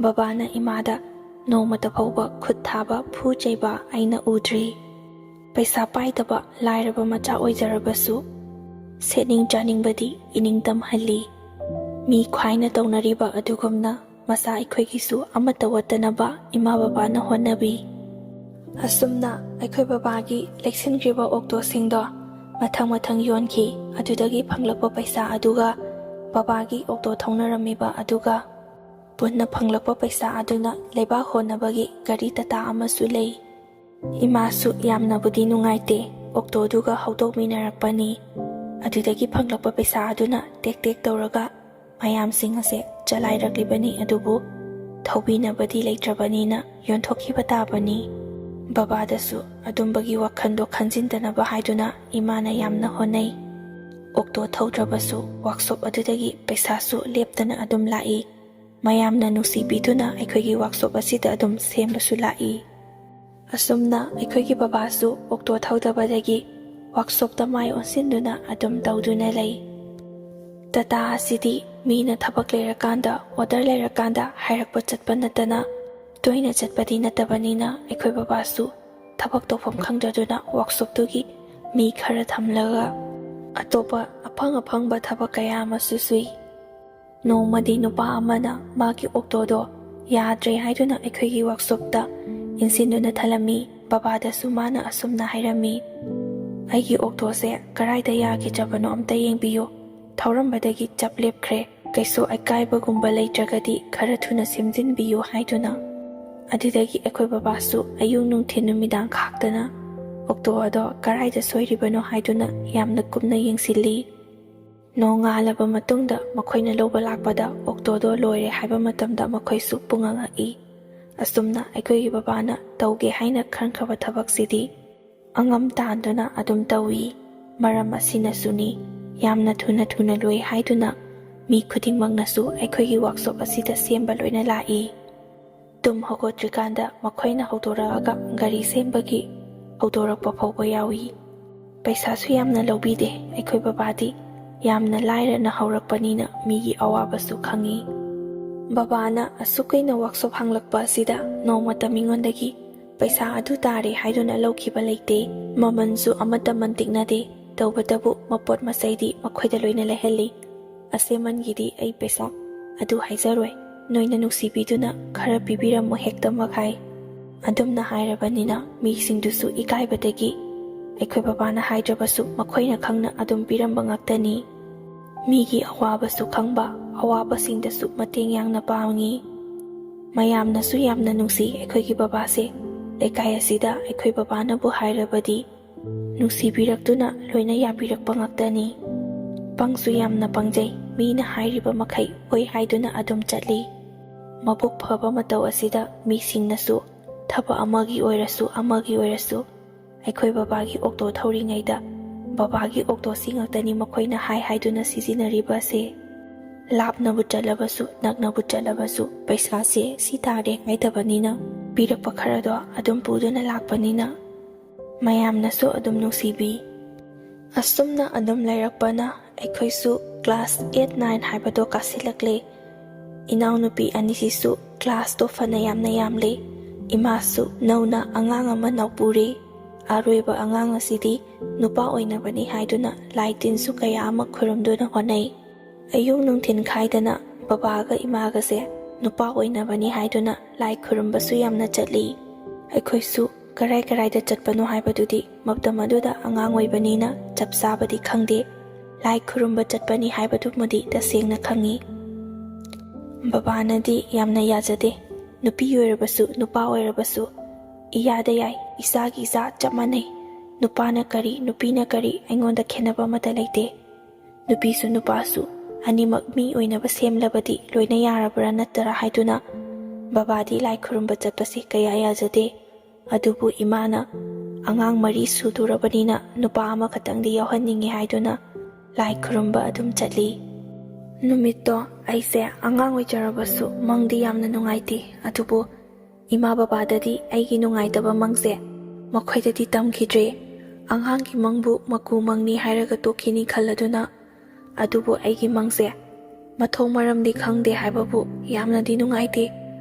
ꯕꯕꯥꯅ ꯏꯃꯥꯗ ꯅꯣꯡꯃꯇ ꯐꯥꯎꯕ ꯈꯨꯠ ꯊꯥꯕ, ꯐꯨ ꯆꯩꯕ ꯑꯩꯅ ꯎꯗ꯭ꯔꯤ꯫ ꯄꯩꯁꯥ ꯄꯥꯏꯗꯕ, ꯂꯥꯏꯔꯕ ꯃꯆꯥ ꯑꯣꯏꯖꯔꯕꯁꯨ, ꯁꯦꯠꯅꯤꯡ ꯆꯥꯅꯤꯡꯕꯗꯤ ꯏꯅꯤꯡ ꯇꯝꯍꯜꯂꯤ꯫ ꯃꯤ ꯈ꯭ꯋꯥꯏꯅ ꯇꯧꯅꯔꯤꯕ ꯑꯗꯨꯒꯨꯝꯅ ꯃꯆꯥ ꯑꯩꯈꯣꯏꯒꯤꯁꯨ ꯑꯃꯠꯇ ꯋꯥꯠꯇꯅꯕ ꯏꯃꯥ ꯕꯕꯥꯅ ꯍꯣꯠꯅꯕꯤ꯫ ꯑꯁꯨꯝꯅ ꯑꯩꯈꯣꯏ ꯕꯕꯥꯒꯤ ꯂꯩꯁꯤꯟꯈ꯭ꯔꯤꯕ ꯑꯣꯛꯇꯣꯁꯤꯡꯗꯣ ꯃꯊꯪ ꯃꯊꯪ ꯌꯣꯟꯈꯤ꯫ ꯑꯗꯨꯗꯒꯤ ꯐꯪꯂꯛꯄ ꯄꯩꯁꯥ ꯑꯗꯨꯒ ꯕꯕꯥꯒꯤ ꯑꯣꯛꯇꯣ ꯊꯧꯅꯔꯝꯃꯤꯕ ꯑꯗꯨꯒ ꯄꯨꯟꯅ ꯐꯪꯂꯛꯄ ꯄꯩꯁꯥ ꯑꯗꯨꯅ ꯂꯩꯕꯥꯛ ꯍꯣꯟꯅꯕꯒꯤ ꯒꯥꯔꯤ ꯇꯥꯇꯥ ꯑꯃꯁꯨ ꯂꯩ꯫ ꯏꯃꯥꯁꯨ ꯌꯥꯝꯅꯕꯨꯗꯤ ꯅꯨꯡꯉꯥꯏꯇꯦ, ꯑꯣꯛꯇꯣꯗꯨꯒ ꯍꯧꯗꯣꯛꯃꯤꯟꯅꯔꯛꯄꯅꯤ꯫ ꯑꯗꯨꯗꯒꯤ ꯐꯪꯂꯛꯄ ꯄꯩꯁꯥ ꯑꯗꯨꯅ ꯇꯦꯛ ꯇꯦꯛ ꯇꯧꯔꯒ ꯃꯌꯥꯝꯁꯤꯡ ꯑꯁꯦ ꯆꯂꯥꯏꯔꯛꯂꯤꯕꯅꯤ, ꯑꯗꯨꯕꯨ ꯊꯧꯕꯤꯅꯕꯗꯤ ꯂꯩꯇ꯭ꯔꯕꯅꯤꯅ ꯌꯣꯟꯊꯣꯛꯈꯤꯕ ꯇꯥꯕꯅꯤ꯫ ꯕꯕꯥꯗꯁꯨ ꯑꯗꯨꯝꯕꯒꯤ ꯋꯥꯈꯜꯗꯣ ꯈꯟꯖꯤꯟꯗꯅꯕ ꯍꯥꯏꯗꯨꯅ ꯏꯃꯥꯅ ꯌꯥꯝꯅ ꯍꯣꯠꯅꯩ꯫ ꯑꯣꯛꯇꯣ ꯊꯧꯗ꯭ꯔꯕꯁꯨ ꯋꯥꯛꯁꯣꯞ ꯑꯗꯨꯗꯒꯤ ꯄꯩꯁꯥꯁꯨ ꯂꯦꯞꯇꯅ ꯑꯗꯨꯝ ꯂꯥꯛꯏ꯫ ꯃꯌꯥꯝꯅ ꯅꯨꯡꯁꯤꯕꯤꯗꯨꯅ ꯑꯩꯈꯣꯏꯒꯤ ꯋꯥꯛꯁꯣꯞ ꯑꯁꯤꯗ ꯑꯗꯨꯝ ꯁꯦꯝꯕꯁꯨ ꯂꯥꯛꯏ꯫ ꯑꯁꯨꯝꯅ ꯑꯩꯈꯣꯏꯒꯤ ꯕꯕꯥꯁꯨ ꯑꯣꯛꯇꯣ ꯊꯧꯗꯕꯗꯒꯤ ꯋꯥꯛꯁꯣꯞꯇ ꯃꯥꯏ ꯑꯣꯟꯁꯤꯟꯗꯨꯅ ꯑꯗꯨꯝ ꯇꯧꯗꯨꯅ ꯂꯩ꯫ ꯇꯥꯇꯥ ꯑꯁꯤꯗꯤ ꯃꯤꯅ ꯊꯕꯛ ꯂꯩꯔꯀꯥꯟꯗ, ꯑꯣꯔꯗꯔ ꯂꯩꯔꯀꯥꯟꯗ ꯍꯥꯏꯔꯛꯄ ꯆꯠꯄ ꯅꯠꯇꯅ ꯇꯣꯏꯅ ꯆꯠꯄꯗꯤ ꯅꯠꯇꯕꯅꯤꯅ ꯑꯩꯈꯣꯏ ꯕꯕꯥꯁꯨ ꯊꯕꯛ ꯇꯧꯐꯝ ꯈꯪꯗꯗꯨꯅ ꯋꯥꯛꯁꯣꯞꯇꯨꯒꯤ ꯃꯤ ꯈꯔ ꯊꯝꯂꯒ ꯑꯇꯣꯞꯄ ꯑꯐꯪ ꯑꯐꯪꯕ ꯊꯕꯛ ꯀꯌꯥ ꯑꯃꯁꯨ ꯁꯨꯏ꯫ ꯅꯣꯡꯃꯗꯤ ꯅꯨꯄꯥ ꯑꯃꯅ ꯃꯥꯒꯤ ꯑꯣꯛꯇꯣꯗꯣ ꯌꯥꯗ꯭ꯔꯦ ꯍꯥꯏꯗꯨꯅ ꯑꯩꯈꯣꯏꯒꯤ ꯋꯥꯛꯁꯣꯞꯇ ꯏꯟꯁꯤꯟꯗꯨꯅ ꯊꯜꯂꯝꯃꯤ꯫ ꯕꯕꯥꯗꯁꯨ ꯃꯥꯅ ꯑꯁꯨꯝꯅ ꯍꯥꯏꯔꯝꯃꯤ, "ꯑꯩꯒꯤ ꯑꯣꯛꯇꯣꯁꯦ ꯀꯔꯥꯏꯗ ꯌꯥꯈꯤꯗ꯭ꯔꯕꯅꯣ ꯑꯝꯇ ꯌꯦꯡꯕꯤꯌꯨ꯫ ꯊꯧꯔꯝꯕꯗꯒꯤ ꯆꯞ ꯂꯦꯞꯈ꯭ꯔꯦ꯫ ꯀꯩꯁꯨ ꯑꯀꯥꯏꯕꯒꯨꯝꯕ ꯂꯩꯇ꯭ꯔꯒꯗꯤ ꯈꯔ ꯊꯨꯅ ꯁꯦꯝꯖꯤꯟꯕꯤꯌꯨ" ꯍꯥꯏꯗꯨꯅ꯫ ꯑꯗꯨꯗꯒꯤ ꯑꯩꯈꯣꯏ ꯕꯕꯥꯁꯨ ꯑꯌꯨꯛ ꯅꯨꯡꯊꯤꯜ ꯅꯨꯃꯤꯗꯥꯡ ꯈꯥꯛꯇꯅ ꯑꯣꯛꯇꯣ ꯑꯗꯣ ꯀꯔꯥꯏꯗ ꯁꯣꯏꯔꯤꯕꯅꯣ ꯍꯥꯏꯗꯨꯅ ꯌꯥꯝꯅ ꯀꯨꯞꯅ ꯌꯦꯡꯁꯤꯜꯂꯤ꯫ ꯅꯣꯡꯉꯥꯜꯂꯕ ꯃꯇꯨꯡꯗ ꯃꯈꯣꯏꯅ ꯂꯧꯕ ꯂꯥꯛꯄꯗ ꯑꯣꯛꯇꯣꯗꯣ ꯂꯣꯏꯔꯦ ꯍꯥꯏꯕ ꯃꯇꯝꯗ ꯃꯈꯣꯏꯁꯨ ꯄꯨꯡꯉꯛ ꯉꯛꯏ꯫ ꯑꯁꯨꯝꯅ ꯑꯩꯈꯣꯏꯒꯤ ꯕꯕꯥꯅ ꯇꯧꯒꯦ ꯍꯥꯏꯅ ꯈꯟꯈ꯭ꯔꯕ ꯊꯕꯛꯁꯤꯗꯤ ꯑꯉꯝ ꯇꯥꯟꯗꯨꯅ ꯑꯗꯨꯝ ꯇꯧꯏ꯫ ꯃꯔꯝ ꯑꯁꯤꯅꯁꯨꯅꯤ, ꯌꯥꯝꯅ ꯊꯨꯅ ꯊꯨꯅ ꯂꯣꯏ ꯍꯥꯏꯗꯨꯅ ꯃꯤ ꯈꯨꯗꯤꯡꯃꯛꯅꯁꯨ ꯑꯩꯈꯣꯏꯒꯤ ꯋꯥꯛꯁꯣꯞ ꯑꯁꯤꯗ ꯁꯦꯝꯕ ꯂꯣꯏꯅ ꯂꯥꯛꯏ꯫ ꯇꯨꯝ ꯍꯧꯒꯠꯇ꯭ꯔꯤꯀꯥꯟꯗ ꯃꯈꯣꯏꯅ ꯍꯧꯗꯣꯔꯛꯑꯒ ꯒꯥꯔꯤ ꯁꯦꯝꯕꯒꯤ ꯍꯧꯗꯣꯔꯛꯄ ꯐꯥꯎꯕ ꯌꯥꯎꯏ꯫ ꯄꯩꯁꯥꯁꯨ ꯌꯥꯝꯅ ꯂꯧꯕꯤꯗꯦ ꯑꯩꯈꯣꯏ ꯕꯕꯥꯗꯤ꯫ ꯌꯥꯝꯅ ꯂꯥꯏꯔꯅ ꯍꯧꯔꯛꯄꯅꯤꯅ ꯃꯤꯒꯤ ꯑꯋꯥꯕꯁꯨ ꯈꯪꯉꯤ꯫ ꯕꯕꯥꯅ ꯑꯁꯨꯛ ꯀꯨꯏꯅ ꯋꯥꯛꯁꯣꯞ ꯍꯥꯡꯂꯛꯄ ꯑꯁꯤꯗ ꯅꯣꯡꯃꯇ ꯃꯤꯉꯣꯟꯗꯒꯤ ꯄꯩꯁꯥ ꯑꯗꯨ ꯇꯥꯔꯦ ꯍꯥꯏꯗꯨꯅ ꯂꯧꯈꯤꯕ ꯂꯩꯇꯦ꯫ ꯃꯃꯜꯁꯨ ꯑꯃꯠꯇ ꯃꯟꯇꯤꯛꯅꯗꯦ꯫ ꯇꯧꯕꯇꯕꯨ ꯃꯄꯣꯠ ꯃꯆꯩꯗꯤ ꯃꯈꯣꯏꯗ ꯂꯣꯏꯅ ꯂꯩꯍꯜꯂꯤ꯫ ꯑꯁꯦꯃꯟꯒꯤꯗꯤ ꯑꯩ ꯄꯩꯁꯥ ꯑꯗꯨ ꯍꯥꯏꯖꯔꯣꯏ꯫ ꯅꯣꯏꯅ ꯅꯨꯡꯁꯤꯕꯤꯗꯨꯅ ꯈꯔ ꯄꯤꯕꯤꯔꯝꯃꯨ ꯍꯦꯛꯇꯃꯛ ꯍꯥꯏ꯫ ꯑꯗꯨꯝꯅ ꯍꯥꯏꯔꯕꯅꯤꯅ ꯃꯤꯁꯤꯡꯗꯨꯁꯨ ꯏꯀꯥꯏꯕꯗꯒꯤ ꯑꯩꯈꯣꯏ ꯕꯕꯥꯅ ꯍꯥꯏꯗ꯭ꯔꯕꯁꯨ ꯃꯈꯣꯏꯅ ꯈꯪꯅ ꯑꯗꯨꯝ ꯄꯤꯔꯝꯕ ꯉꯥꯛꯇꯅꯤ꯫ ꯃꯤꯒꯤ ꯑꯋꯥꯕꯁꯨ ꯈꯪꯕ, ꯑꯋꯥꯕꯁꯤꯡꯗꯁꯨ ꯃꯇꯦꯡ ꯌꯥꯝꯅ ꯄꯥꯡꯉꯤ꯫ ꯃꯌꯥꯝꯅꯁꯨ ꯌꯥꯝꯅ ꯅꯨꯡꯁꯤ ꯑꯩꯈꯣꯏꯒꯤ ꯕꯕꯥꯁꯦ꯫ ꯂꯩꯀꯥꯏ ꯑꯁꯤꯗ ꯑꯩꯈꯣꯏ ꯕꯕꯥꯅꯕꯨ ꯍꯥꯏꯔꯕꯗꯤ ꯅꯨꯡꯁꯤꯕꯤꯔꯛꯇꯨꯅ ꯂꯣꯏꯅ ꯌꯥꯕꯤꯔꯛꯄ ꯉꯥꯛꯇꯅꯤ꯫ ꯄꯪꯁꯨ ꯌꯥꯝꯅ ꯄꯪꯖꯩ, ꯃꯤꯅ ꯍꯥꯏꯔꯤꯕ ꯃꯈꯩ ꯍꯣꯏ ꯍꯥꯏꯗꯨꯅ ꯑꯗꯨꯝ ꯆꯠꯂꯤ꯫ ꯃꯕꯨꯛ ꯐꯕ ꯃꯇꯧ ꯑꯁꯤꯗ ꯃꯤꯁꯤꯡꯅꯁꯨ ꯊꯕꯛ ꯑꯃꯒꯤ ꯑꯣꯏꯔꯁꯨ ꯑꯃꯒꯤ ꯑꯣꯏꯔꯁꯨ ꯑꯩꯈꯣꯏ ꯕꯕꯥꯒꯤ ꯑꯣꯛꯇꯣ ꯊꯧꯔꯤꯉꯩꯗ ꯕꯕꯥꯒꯤ ꯑꯣꯛꯇꯣꯁꯤ ꯉꯥꯛꯇꯅꯤ ꯃꯈꯣꯏꯅ ꯍꯥꯏ ꯍꯥꯏꯗꯨꯅ ꯁꯤꯖꯤꯟꯅꯔꯤꯕ ꯑꯁꯦ꯫ ꯂꯥꯞꯅꯕꯨ ꯆꯠꯂꯕꯁꯨ ꯅꯛꯅꯕꯨ ꯆꯠꯂꯕꯁꯨ ꯄꯩꯁꯥꯁꯦ ꯁꯤ ꯇꯥꯔꯦ ꯍꯥꯏꯗꯕꯅꯤꯅ ꯄꯤꯔꯛꯄ ꯈꯔꯗꯣ ꯑꯗꯨꯝ ꯄꯨꯗꯨꯅ ꯂꯥꯛꯄꯅꯤꯅ ꯃꯌꯥꯝꯅꯁꯨ ꯑꯗꯨꯝ ꯅꯨꯡꯁꯤꯕꯤ꯫ ꯑꯁꯨꯝꯅ ꯑꯗꯨꯝ ꯂꯩꯔꯛꯄꯅ ꯑꯩꯈꯣꯏꯁꯨ ꯀ꯭ꯂꯥꯁ ꯑꯦꯠ ꯅꯥꯏꯟ ꯍꯥꯏꯕꯗꯣ ꯀꯥꯁꯤꯜꯂꯛꯂꯦ꯫ ꯏꯅꯥꯎꯅꯨꯄꯤ ꯑꯅꯤꯁꯤꯁꯨ ꯀ꯭ꯂꯥꯁꯇꯣ ꯐꯅ ꯌꯥꯝꯅ ꯌꯥꯝꯂꯦ꯫ ꯏꯃꯥꯁꯨ ꯅꯧꯅ ꯑꯉꯥꯡ ꯑꯃ ꯅꯧꯄꯨꯔꯦ꯫ ꯑꯔꯣꯏꯕ ꯑꯉꯥꯡ ꯑꯁꯤꯗꯤ ꯅꯨꯄꯥ ꯑꯣꯏꯅꯕꯅꯤ ꯍꯥꯏꯗꯨꯅ ꯂꯥꯏ ꯇꯤꯟꯁꯨ ꯀꯌꯥ ꯑꯃ ꯈꯨꯔꯨꯝꯗꯨꯅ ꯍꯣꯠꯅꯩ꯫ ꯑꯌꯨꯛ ꯅꯨꯡꯊꯤꯟ ꯈꯥꯏꯗꯅ ꯕꯕꯥꯒ ꯏꯃꯥꯒꯁꯦ ꯅꯨꯄꯥ ꯑꯣꯏꯅꯕꯅꯤ ꯍꯥꯏꯗꯨꯅ ꯂꯥꯏ ꯈꯨꯔꯨꯝꯕꯁꯨ ꯌꯥꯝꯅ ꯆꯠꯂꯤ꯫ ꯑꯩꯈꯣꯏꯁꯨ ꯀꯔꯥꯏ ꯀꯔꯥꯏꯗ ꯆꯠꯄꯅꯣ ꯍꯥꯏꯕꯗꯨꯗꯤ ꯃꯇꯝ ꯑꯗꯨꯗ ꯑꯉꯥꯡ ꯑꯣꯏꯕꯅꯤꯅ ꯆꯞ ꯆꯥꯕꯗꯤ ꯈꯪꯗꯦ꯫ ꯂꯥꯏ ꯈꯨꯔꯨꯝꯕ ꯆꯠꯄꯅꯤ ꯍꯥꯏꯕꯗꯨꯃꯗꯤ ꯇꯁꯦꯡꯅ ꯈꯪꯉꯤ꯫ ꯕꯕꯥꯅꯗꯤ ꯌꯥꯝꯅ ꯌꯥꯖꯗꯦ꯫ ꯅꯨꯄꯤ ꯑꯣꯏꯔꯕꯁꯨ ꯅꯨꯄꯥ ꯑꯣꯏꯔꯕꯁꯨ ꯏꯌꯥꯗ ꯌꯥꯏ, ꯏꯆꯥꯒꯤ ꯏꯆꯥ ꯆꯞ ꯃꯥꯟꯅꯩ꯫ ꯅꯨꯄꯥꯅ ꯀꯔꯤ, ꯅꯨꯄꯤꯅ ꯀꯔꯤ, ꯑꯩꯉꯣꯟꯗ ꯈꯦꯠꯅꯕ ꯑꯃꯠꯇ ꯂꯩꯇꯦ꯫ ꯅꯨꯄꯤꯁꯨ ꯅꯨꯄꯥꯁꯨ ꯑꯅꯤꯃꯛ ꯃꯤ ꯑꯣꯏꯅꯕ ꯁꯦꯝꯂꯕꯗꯤ ꯂꯣꯏꯅ ꯌꯥꯔꯕ꯭ꯔꯥ ꯅꯠꯇ꯭ꯔꯥ ꯍꯥꯏꯗꯨꯅ ꯕꯕꯥꯗꯤ ꯂꯥꯏ ꯈꯨꯔꯨꯝꯕ ꯆꯠꯄꯁꯤ ꯀꯌꯥ ꯌꯥꯖꯗꯦ꯫ ꯑꯗꯨꯕꯨ ꯏꯃꯥꯅ ꯑꯉꯥꯡ ꯃꯔꯤ ꯁꯨꯗꯣꯔꯕꯅꯤꯅ ꯅꯨꯄꯥ ꯑꯃꯈꯛꯇꯪꯗꯤ ꯌꯥꯎꯍꯟꯅꯤꯡꯉꯤ ꯍꯥꯏꯗꯨꯅ ꯂꯥꯏ ꯈꯨꯔꯨꯝꯕ ꯑꯗꯨꯝ ꯆꯠꯂꯤ꯫ ꯅꯨꯃꯤꯠꯇꯣ ꯑꯩꯁꯦ ꯑꯉꯥꯡ ꯑꯣꯏꯖꯔꯕꯁꯨ ꯃꯪꯗꯤ ꯌꯥꯝꯅ ꯅꯨꯡꯉꯥꯏꯇꯦ꯫ ꯑꯗꯨꯕꯨ ꯏꯃꯥ ꯕꯕꯥꯗꯗꯤ ꯑꯩꯒꯤ ꯅꯨꯡꯉꯥꯏꯇꯕ ꯃꯪꯁꯦ ꯃꯈꯣꯏꯗꯗꯤ ꯇꯝꯈꯤꯗ꯭ꯔꯦ꯫ ꯑꯉꯥꯡꯒꯤ ꯃꯪꯕꯨ ꯃꯀꯨ ꯃꯪꯅꯤ ꯍꯥꯏꯔꯒ ꯇꯣꯛꯈꯤꯅꯤ ꯈꯜꯂꯗꯨꯅ꯫ ꯑꯗꯨꯕꯨ ꯑꯩꯒꯤ ꯃꯪꯁꯦ ꯃꯊꯣꯡ ꯃꯔꯝꯗꯤ ꯈꯪꯗꯦ ꯍꯥꯏꯕꯕꯨ ꯌꯥꯝꯅꯗꯤ ꯅꯨꯡꯉꯥꯏꯇꯦ꯫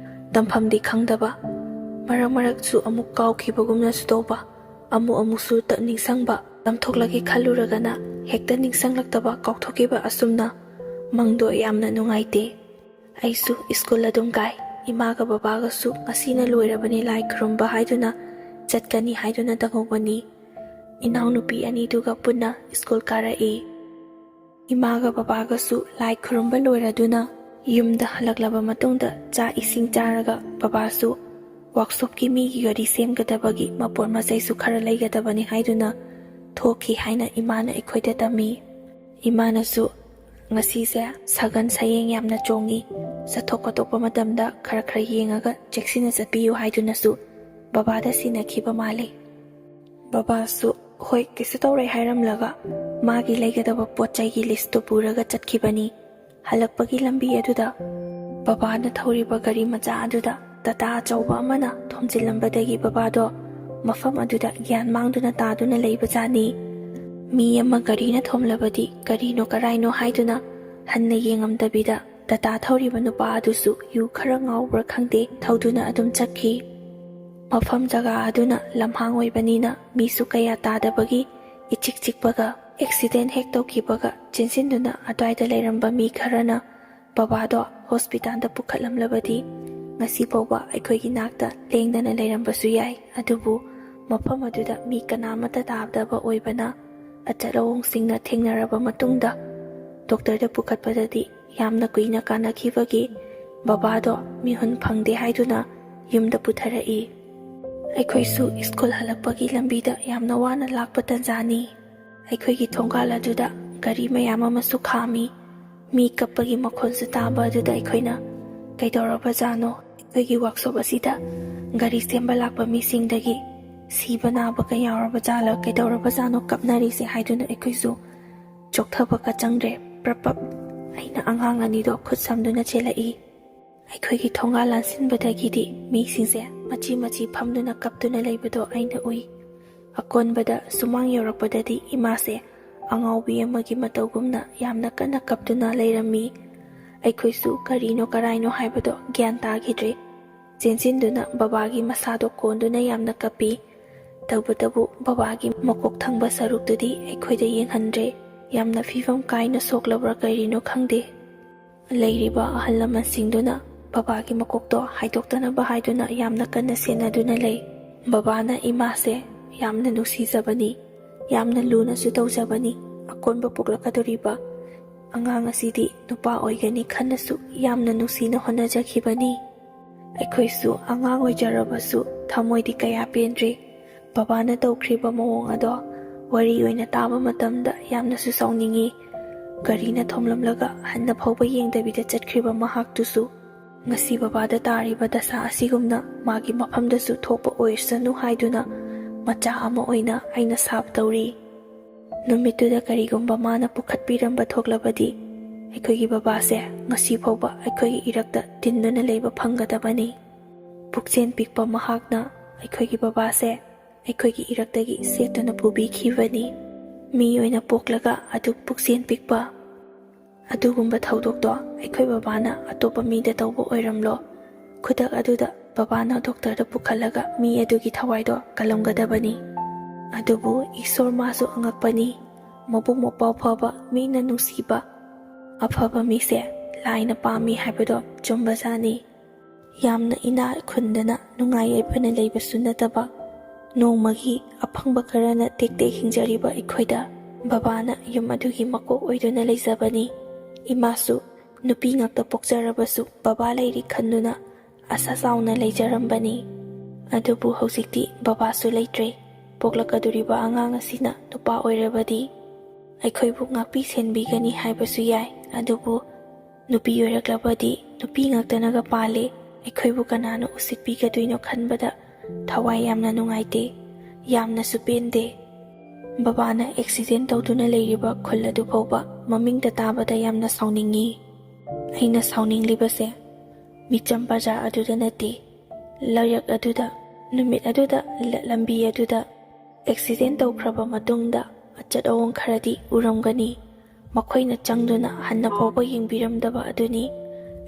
ꯇꯝꯐꯝꯗꯤ ꯈꯪꯗꯕ, ꯃꯔꯛ ꯃꯔꯛꯁꯨ ꯑꯃꯨꯛ ꯀꯥꯎꯈꯤꯕꯒꯨꯝꯅꯁꯨ ꯇꯧꯕ, ꯑꯃꯨꯛ ꯑꯃꯨꯛꯁꯨ ꯇ-, ꯅꯤꯡꯁꯪꯕ, ꯇꯝꯊꯣꯛꯂꯒꯦ ꯈꯜꯂꯨꯔꯒꯅ ꯍꯦꯛꯇ ꯅꯤꯡꯁꯪꯂꯛꯇꯕ, ꯀꯥꯎꯊꯣꯛꯈꯤꯕ, ꯑꯁꯨꯝꯅ ꯃꯪꯗꯣ ꯌꯥꯝꯅ ꯅꯨꯡꯉꯥꯏꯇꯦ꯫ ꯑꯩꯁꯨ ꯁ꯭ꯀꯨꯜ ꯑꯗꯨꯝ ꯀꯥꯏ꯫ ꯏꯃꯥꯒ ꯕꯕꯥꯒꯁꯨ ꯉꯁꯤꯅ ꯂꯣꯏꯔꯕꯅꯤ ꯂꯥꯏ ꯈꯨꯔꯨꯝꯕ ꯍꯥꯏꯗꯨꯅ ꯆꯠꯀꯅꯤ ꯍꯥꯏꯗꯨꯅ ꯇꯧꯍꯧꯕꯅꯤ꯫ ꯏꯅꯥꯎꯅꯨꯄꯤ ꯑꯅꯤꯗꯨꯒ ꯄꯨꯟꯅ ꯁ꯭ꯀꯨꯜ ꯀꯥꯔꯛꯏ꯫ ꯏꯃꯥꯒ ꯕꯕꯥꯒꯁꯨ ꯂꯥꯏ ꯈꯨꯔꯨꯝꯕ ꯂꯣꯏꯔꯗꯨꯅ ꯌꯨꯝꯗ ꯍꯜꯂꯛꯂꯕ ꯃꯇꯨꯡꯗ ꯆꯥꯛ ꯏꯁꯤꯡ ꯆꯥꯔꯒ ꯕꯕꯥꯁꯨ ꯋꯥꯛꯁꯣꯞꯀꯤ ꯃꯤꯒꯤ ꯒꯥꯔꯤ ꯁꯦꯝꯒꯗꯕꯒꯤ ꯃꯄꯣꯠ ꯃꯆꯩꯁꯨ ꯈꯔ ꯂꯩꯒꯗꯕꯅꯤ ꯍꯥꯏꯗꯨꯅ ꯊꯣꯛꯈꯤ ꯍꯥꯏꯅ ꯏꯃꯥꯅ ꯑꯩꯈꯣꯏꯗ ꯇꯝꯃꯤ꯫ ꯏꯃꯥꯅꯁꯨ ꯉꯁꯤꯁꯦ ꯁꯒꯟ ꯁꯌꯦꯡ ꯌꯥꯝꯅ ꯆꯣꯡꯉꯤ, ꯆꯠꯊꯣꯛ ꯈꯣꯠꯇꯣꯛꯄ ꯃꯇꯝꯗ ꯈꯔ ꯈꯔ ꯌꯦꯡꯉꯒ ꯆꯦꯛꯁꯤꯟꯅ ꯆꯠꯄꯤꯌꯨ ꯍꯥꯏꯗꯨꯅꯁꯨ ꯕꯕꯥꯗ ꯁꯤꯟꯅꯈꯤꯕ ꯃꯥꯜꯂꯤ꯫ ꯕꯕꯥꯁꯨ ꯍꯣꯏ ꯀꯩꯁꯨ ꯇꯧꯔꯣꯏ ꯍꯥꯏꯔꯝꯂꯒ ꯃꯥꯒꯤ ꯂꯩꯒꯗꯕ ꯄꯣꯠ ꯆꯩꯒꯤ ꯂꯤꯁꯇꯨ ꯄꯨꯔꯒ ꯆꯠꯈꯤꯕꯅꯤ꯫ ꯍꯜꯂꯛꯄꯒꯤ ꯂꯝꯕꯤ ꯑꯗꯨꯗ ꯕꯕꯥꯅ ꯊꯧꯔꯤꯕ ꯒꯥꯔꯤ ꯃꯆꯥ ꯑꯗꯨꯗ ꯇꯥꯇꯥ ꯑꯆꯧꯕ ꯑꯃꯅ ꯊꯣꯝꯖꯤꯜꯂꯝꯕꯗꯒꯤ ꯕꯕꯥꯗꯣ ꯃꯐꯝ ꯑꯗꯨꯗ ꯒ꯭ꯌꯥꯟ ꯃꯥꯡꯗꯨꯅ ꯇꯥꯗꯨꯅ ꯂꯩꯕꯖꯥꯠꯅꯤ꯫ ꯃꯤ ꯑꯃ ꯒꯥꯔꯤꯅ ꯊꯣꯝꯂꯕꯗꯤ ꯀꯔꯤꯅꯣ ꯀꯔꯥꯏꯅꯣ ꯍꯥꯏꯗꯨꯅ ꯍꯟꯅ ꯌꯦꯡꯉꯝꯗꯕꯤꯗ ꯇꯥꯇꯥ ꯊꯧꯔꯤꯕ ꯅꯨꯄꯥ ꯑꯗꯨꯁꯨ ꯌꯨ ꯈꯔ ꯉꯥꯎꯕ꯭ꯔꯥ ꯈꯪꯗꯦ, ꯊꯧꯗꯨꯅ ꯑꯗꯨꯝ ꯆꯠꯈꯤ꯫ ꯃꯐꯝ ꯖꯒꯥ ꯑꯗꯨꯅ ꯂꯝꯍꯥꯡ ꯑꯣꯏꯕꯅꯤꯅ ꯃꯤꯁꯨ ꯀꯌꯥ ꯇꯥꯗꯕꯒꯤ ꯏꯆꯤꯛ ꯆꯤꯛꯄꯒ ꯑꯦꯛꯁꯤꯗꯦꯟ ꯍꯦꯛ ꯇꯧꯈꯤꯕꯒ ꯆꯦꯟꯁꯤꯟꯗꯨꯅ ꯑꯗ꯭ꯋꯥꯏꯗ ꯂꯩꯔꯝꯕ ꯃꯤ ꯈꯔꯅ ꯕꯕꯥꯗꯣ ꯍꯣꯁꯄꯤꯇꯥꯜꯗ ꯄꯨꯈꯠꯂꯝꯂꯕꯗꯤ ꯉꯁꯤ ꯐꯥꯎꯕ ꯑꯩꯈꯣꯏꯒꯤ ꯅꯥꯛꯇ ꯂꯦꯡꯗꯅ ꯂꯩꯔꯝꯕꯁꯨ ꯌꯥꯏ꯫ ꯑꯗꯨꯕꯨ ꯃꯐꯝ ꯑꯗꯨꯗ ꯃꯤ ꯀꯅꯥꯃꯠꯇ ꯇꯥꯗꯕ ꯑꯣꯏꯕꯅ ꯑꯆꯠ ꯑꯋꯣꯡꯁꯤꯡꯅ ꯊꯦꯡꯅꯔꯕ ꯃꯇꯨꯡꯗ ꯗꯣꯛꯇꯔꯗ ꯄꯨꯈꯠꯄꯗꯗꯤ ꯌꯥꯝꯅ ꯀꯨꯏꯅ ꯀꯥꯟꯅꯈꯤꯕꯒꯤ ꯕꯕꯥꯗꯣ ꯃꯤꯍꯨꯟ ꯐꯪꯗꯦ ꯍꯥꯏꯗꯨꯅ ꯌꯨꯝꯗ ꯄꯨꯊꯔꯛꯏ꯫ ꯑꯩꯈꯣꯏꯁꯨ ꯁ꯭ꯀꯨꯜ ꯍꯜꯂꯛꯄꯒꯤ ꯂꯝꯕꯤꯗ ꯌꯥꯝꯅ ꯋꯥꯅ ꯂꯥꯛꯄ ꯇꯟꯖꯥꯅꯤ꯫ ꯑꯩꯈꯣꯏꯒꯤ ꯊꯣꯡꯒꯥꯜ ꯑꯗꯨꯗ ꯒꯥꯔꯤ ꯃꯌꯥꯝ ꯑꯃꯁꯨ ꯈꯥꯝꯃꯤ꯫ ꯃꯤ ꯀꯞꯄꯒꯤ ꯃꯈꯣꯟꯁꯨ ꯇꯥꯕ ꯑꯗꯨꯗ ꯑꯩꯈꯣꯏꯅ "ꯀꯩꯗꯧꯔꯕꯖꯥꯠꯅꯣ? ꯑꯩꯈꯣꯏꯒꯤ ꯋꯥꯛꯁꯣꯞ ꯑꯁꯤꯗ ꯒꯥꯔꯤ ꯁꯦꯝꯕ ꯂꯥꯛꯄ ꯃꯤꯁꯤꯡꯗꯒꯤ ꯁꯤꯕ ꯅꯥꯕꯒ ꯌꯥꯎꯔꯕ ꯖꯥꯠꯂ? ꯀꯩꯗꯧꯔꯕꯖꯥꯠꯅꯣ ꯀꯞꯅꯔꯤꯁꯦ?" ꯍꯥꯏꯗꯨꯅ ꯑꯩꯈꯣꯏꯁꯨ ꯆꯣꯛꯊꯕꯒ ꯆꯪꯗ꯭ꯔꯦ꯫ ꯄ꯭ꯔꯞ ꯄꯞ ꯑꯩꯅ ꯑꯉꯥꯡ ꯑꯅꯤꯗꯣ ꯈꯨꯠ ꯁꯝꯗꯨꯅ ꯆꯦꯜꯂꯛꯏ꯫ ꯑꯩꯈꯣꯏꯒꯤ ꯊꯣꯡꯒꯥꯜ ꯂꯥꯟꯁꯤꯟꯕꯗꯒꯤꯗꯤ ꯃꯤꯁꯤꯡꯁꯦ ꯃꯆꯤ ꯃꯆꯤ ꯐꯝꯗꯨꯅ ꯀꯞꯇꯨꯅ ꯂꯩꯕꯗꯣ ꯑꯩꯅ ꯎꯏ꯫ ꯑꯀꯣꯟꯕꯗ ꯁꯨꯃꯥꯡ ꯌꯧꯔꯛꯄꯗꯗꯤ ꯏꯃꯥꯁꯦ ꯑꯉꯥꯎꯕꯤ ꯑꯃꯒꯤ ꯃꯇꯧꯒꯨꯝꯅ ꯌꯥꯝꯅ ꯀꯟꯅ ꯀꯞꯇꯨꯅ ꯂꯩꯔꯝꯃꯤ꯫ ꯑꯩꯈꯣꯏꯁꯨ ꯀꯔꯤꯅꯣ ꯀꯔꯥꯏꯅꯣ ꯍꯥꯏꯕꯗꯣ ꯒ꯭ꯌꯥꯟ ꯇꯥꯈꯤꯗ꯭ꯔꯦ꯫ ꯆꯦꯟꯁꯤꯟꯗꯨꯅ ꯕꯕꯥꯒꯤ ꯃꯁꯥꯗꯣ ꯀꯣꯟꯗꯨꯅ ꯌꯥꯝꯅ ꯀꯞꯄꯤ꯫ ꯇꯧꯕꯇꯕꯨ ꯕꯕꯥꯒꯤ ꯃꯀꯣꯛ ꯊꯪꯕ ꯁꯔꯨꯛꯇꯨꯗꯤ ꯑꯩꯈꯣꯏꯗ ꯌꯦꯡꯍꯟꯗ꯭ꯔꯦ꯫ ꯌꯥꯝꯅ ꯐꯤꯕꯝ ꯀꯥꯏꯅ ꯁꯣꯛꯂꯕ꯭ꯔꯥ ꯀꯔꯤꯅꯣ ꯈꯪꯗꯦ꯫ ꯂꯩꯔꯤꯕ ꯑꯍꯜ ꯂꯃꯟꯁꯤꯡꯗꯨꯅ ꯕꯕꯥꯒꯤ ꯃꯀꯣꯛꯇꯣ ꯍꯥꯏꯗꯣꯛꯇꯅꯕ ꯍꯥꯏꯗꯨꯅ ꯌꯥꯝꯅ ꯀꯟꯅ ꯁꯦꯟꯅꯗꯨꯅ ꯂꯩ꯫ ꯕꯕꯥꯅ ꯏꯃꯥꯁꯦ ꯌꯥꯝꯅ ꯅꯨꯡꯁꯤꯖꯕꯅꯤ, ꯌꯥꯝꯅ ꯂꯨꯅꯁꯨ ꯇꯧꯖꯕꯅꯤ꯫ ꯑꯀꯣꯟꯕ ꯄꯣꯛꯂꯛꯀꯗꯧꯔꯤꯕ ꯑꯉꯥꯡ ꯑꯁꯤꯗꯤ ꯅꯨꯄꯥ ꯑꯣꯏꯒꯅꯤ ꯈꯟꯅꯁꯨ ꯌꯥꯝꯅ ꯅꯨꯡꯁꯤꯅ ꯍꯣꯠꯅꯖꯈꯤꯕꯅꯤ꯫ ꯑꯩꯈꯣꯏꯁꯨ ꯑꯉꯥꯡ ꯑꯣꯏꯖꯔꯕꯁꯨ ꯊꯃꯣꯏꯗꯤ ꯀꯌꯥ ꯄꯦꯟꯗ꯭ꯔꯤ꯫ ꯕꯕꯥꯅ ꯇꯧꯈ꯭ꯔꯤꯕ ꯃꯑꯣꯡ ꯑꯗꯣ ꯋꯥꯔꯤ ꯑꯣꯏꯅ ꯇꯥꯕ ꯃꯇꯝꯗ ꯌꯥꯝꯅꯁꯨ ꯁꯥꯎꯅꯤꯡꯉꯤ꯫ ꯒꯥꯔꯤꯅ ꯊꯣꯝꯂꯝꯂꯒ ꯍꯟꯅ ꯐꯥꯎꯕ ꯌꯦꯡꯗꯕꯤꯗ ꯆꯠꯈ꯭ꯔꯤꯕ ꯃꯍꯥꯛꯇꯨꯁꯨ ꯉꯁꯤ ꯕꯕꯥꯗ ꯇꯥꯔꯤꯕ ꯗꯁꯥ ꯑꯁꯤꯒꯨꯝꯅ ꯃꯥꯒꯤ ꯃꯐꯝꯗꯁꯨ ꯊꯣꯛꯄ ꯑꯣꯏꯁꯅꯨ ꯍꯥꯏꯗꯨꯅ ꯃꯆꯥ ꯑꯃ ꯑꯣꯏꯅ ꯑꯩꯅ ꯁꯥꯞ ꯇꯧꯔꯤ꯫ ꯅꯨꯃꯤꯠꯇꯨꯗ ꯀꯔꯤꯒꯨꯝꯕ ꯃꯥꯅ ꯄꯨꯈꯠꯄꯤꯔꯝꯕ ꯊꯣꯛꯂꯕꯗꯤ ꯑꯩꯈꯣꯏꯒꯤ ꯕꯕꯥꯁꯦ ꯉꯁꯤ ꯐꯥꯎꯕ ꯑꯩꯈꯣꯏꯒꯤ ꯏꯔꯛꯇ ꯇꯤꯟꯗꯨꯅ ꯂꯩꯕ ꯐꯪꯒꯗꯕꯅꯤ꯫ ꯄꯨꯛꯆꯦꯜ ꯄꯤꯛꯄ ꯃꯍꯥꯛꯅ ꯑꯩꯈꯣꯏꯒꯤ ꯕꯕꯥꯁꯦ ꯑꯩꯈꯣꯏꯒꯤ ꯏꯔꯛꯇꯒꯤ ꯁꯦꯠꯇꯨꯅ ꯄꯨꯕꯤꯈꯤꯕꯅꯤ꯫ ꯃꯤ ꯑꯣꯏꯅ ꯄꯣꯛꯂꯒ ꯑꯗꯨꯛ ꯄꯨꯛꯆꯦꯜ ꯄꯤꯛꯄ ꯑꯗꯨꯒꯨꯝꯕ ꯊꯧꯗꯣꯛꯇꯣ ꯑꯩꯈꯣꯏ ꯕꯕꯥꯅ ꯑꯇꯣꯞꯄ ꯃꯤꯗ ꯇꯧꯕ ꯑꯣꯏꯔꯝꯂꯣ꯫ ꯈꯨꯗꯛ ꯑꯗꯨꯗ ꯕꯕꯥꯅ ꯗꯣꯛꯇꯔꯗ ꯄꯨꯈꯠꯂꯒ ꯃꯤ ꯑꯗꯨꯒꯤ ꯊꯋꯥꯏꯗꯣ ꯀꯜꯂꯝꯒꯗꯕꯅꯤ꯫ ꯑꯗꯨꯕꯨ ꯏꯁꯣꯔ ꯃꯥꯁꯨ ꯑꯉꯛꯄꯅꯤ꯫ ꯃꯕꯨꯛ ꯃꯄꯥꯎ ꯐꯕ, ꯃꯤꯅ ꯅꯨꯡꯁꯤꯕ, ꯑꯐꯕ ꯃꯤꯁꯦ ꯂꯥꯏꯅ ꯄꯥꯝꯃꯤ ꯍꯥꯏꯕꯗꯣ ꯆꯨꯝꯕꯖꯥꯠꯅꯤ꯫ ꯌꯥꯝꯅ ꯏꯅꯥꯛ ꯈꯨꯟꯗꯅ ꯅꯨꯡꯉꯥꯏ ꯌꯥꯏꯐꯅ ꯂꯩꯕꯁꯨ ꯅꯠꯇꯕ, ꯅꯣꯡꯃꯒꯤ ꯑꯐꯪꯕ ꯈꯔꯅ ꯇꯦꯛ ꯇꯦꯛ ꯍꯤꯡꯖꯔꯤꯕ ꯑꯩꯈꯣꯏꯗ ꯕꯕꯥꯅ ꯌꯨꯝ ꯑꯗꯨꯒꯤ ꯃꯀꯣꯛ ꯑꯣꯏꯗꯨꯅ ꯂꯩꯖꯕꯅꯤ꯫ ꯏꯃꯥꯁꯨ ꯅꯨꯄꯤ ꯉꯥꯛꯇ ꯄꯣꯛꯆꯔꯕꯁꯨ ꯕꯕꯥ ꯂꯩꯔꯤ ꯈꯟꯗꯨꯅ ꯑꯁꯥ ꯆꯥꯎꯅ ꯂꯩꯖꯔꯝꯕꯅꯤ꯫ ꯑꯗꯨꯕꯨ ꯍꯧꯖꯤꯛꯇꯤ ꯕꯕꯥꯁꯨ ꯂꯩꯇ꯭ꯔꯦ꯫ ꯄꯣꯛꯂꯛꯀꯗꯧꯔꯤꯕ ꯑꯉꯥꯡ ꯑꯁꯤꯅ ꯅꯨꯄꯥ ꯑꯣꯏꯔꯕꯗꯤ ꯑꯩꯈꯣꯏꯕꯨ ꯉꯥꯛꯄꯤ ꯁꯦꯟꯕꯤꯒꯅꯤ ꯍꯥꯏꯕꯁꯨ ꯌꯥꯏ, ꯑꯗꯨꯕꯨ ꯅꯨꯄꯤ ꯑꯣꯏꯔꯛꯂꯕꯗꯤ ꯅꯨꯄꯤ ꯉꯥꯛꯇꯅꯒ ꯄꯥꯜꯂꯦ, ꯑꯩꯈꯣꯏꯕꯨ ꯀꯅꯥꯅ ꯎꯁꯤꯠꯄꯤꯒꯗꯣꯏꯅꯣ ꯈꯟꯕꯗ ꯊꯋꯥꯏ ꯌꯥꯝꯅ ꯅꯨꯡꯉꯥꯏꯇꯦ, ꯌꯥꯝꯅꯁꯨ ꯄꯦꯟꯗꯦ꯫ ꯕꯕꯥꯅ ꯑꯦꯛꯁꯤꯗꯦꯟ ꯇꯧꯗꯨꯅ ꯂꯩꯔꯤꯕ ꯈꯨꯜ ꯑꯗꯨ ꯐꯥꯎꯕ ꯃꯃꯤꯡꯇ ꯇꯥꯕꯗ ꯌꯥꯝꯅ ꯁꯥꯎꯅꯤꯡꯉꯤ꯫ ꯑꯩꯅ ꯁꯥꯎꯅꯤꯡꯂꯤꯕꯁꯦ ꯃꯤꯆꯝ ꯄ꯭ꯔꯖꯥ ꯑꯗꯨꯗ ꯅꯠꯇꯦ, ꯂꯩꯔꯛ ꯑꯗꯨꯗ, ꯅꯨꯃꯤꯠ ꯑꯗꯨꯗ, ꯂ-, ꯂꯝꯕꯤ ꯑꯗꯨꯗ ꯑꯦꯛꯁꯤꯗꯦꯟ ꯇꯧꯈ꯭ꯔꯕ ꯃꯇꯨꯡꯗ ꯑꯆꯠ ꯑꯋꯣꯡ ꯈꯔꯗꯤ ꯎꯔꯝꯒꯅꯤ꯫ ꯃꯈꯣꯏꯅ ꯆꯪꯗꯨꯅ ꯍꯟꯅ ꯐꯥꯎꯕ ꯌꯦꯡꯕꯤꯔꯝꯗꯕ ꯑꯗꯨꯅꯤ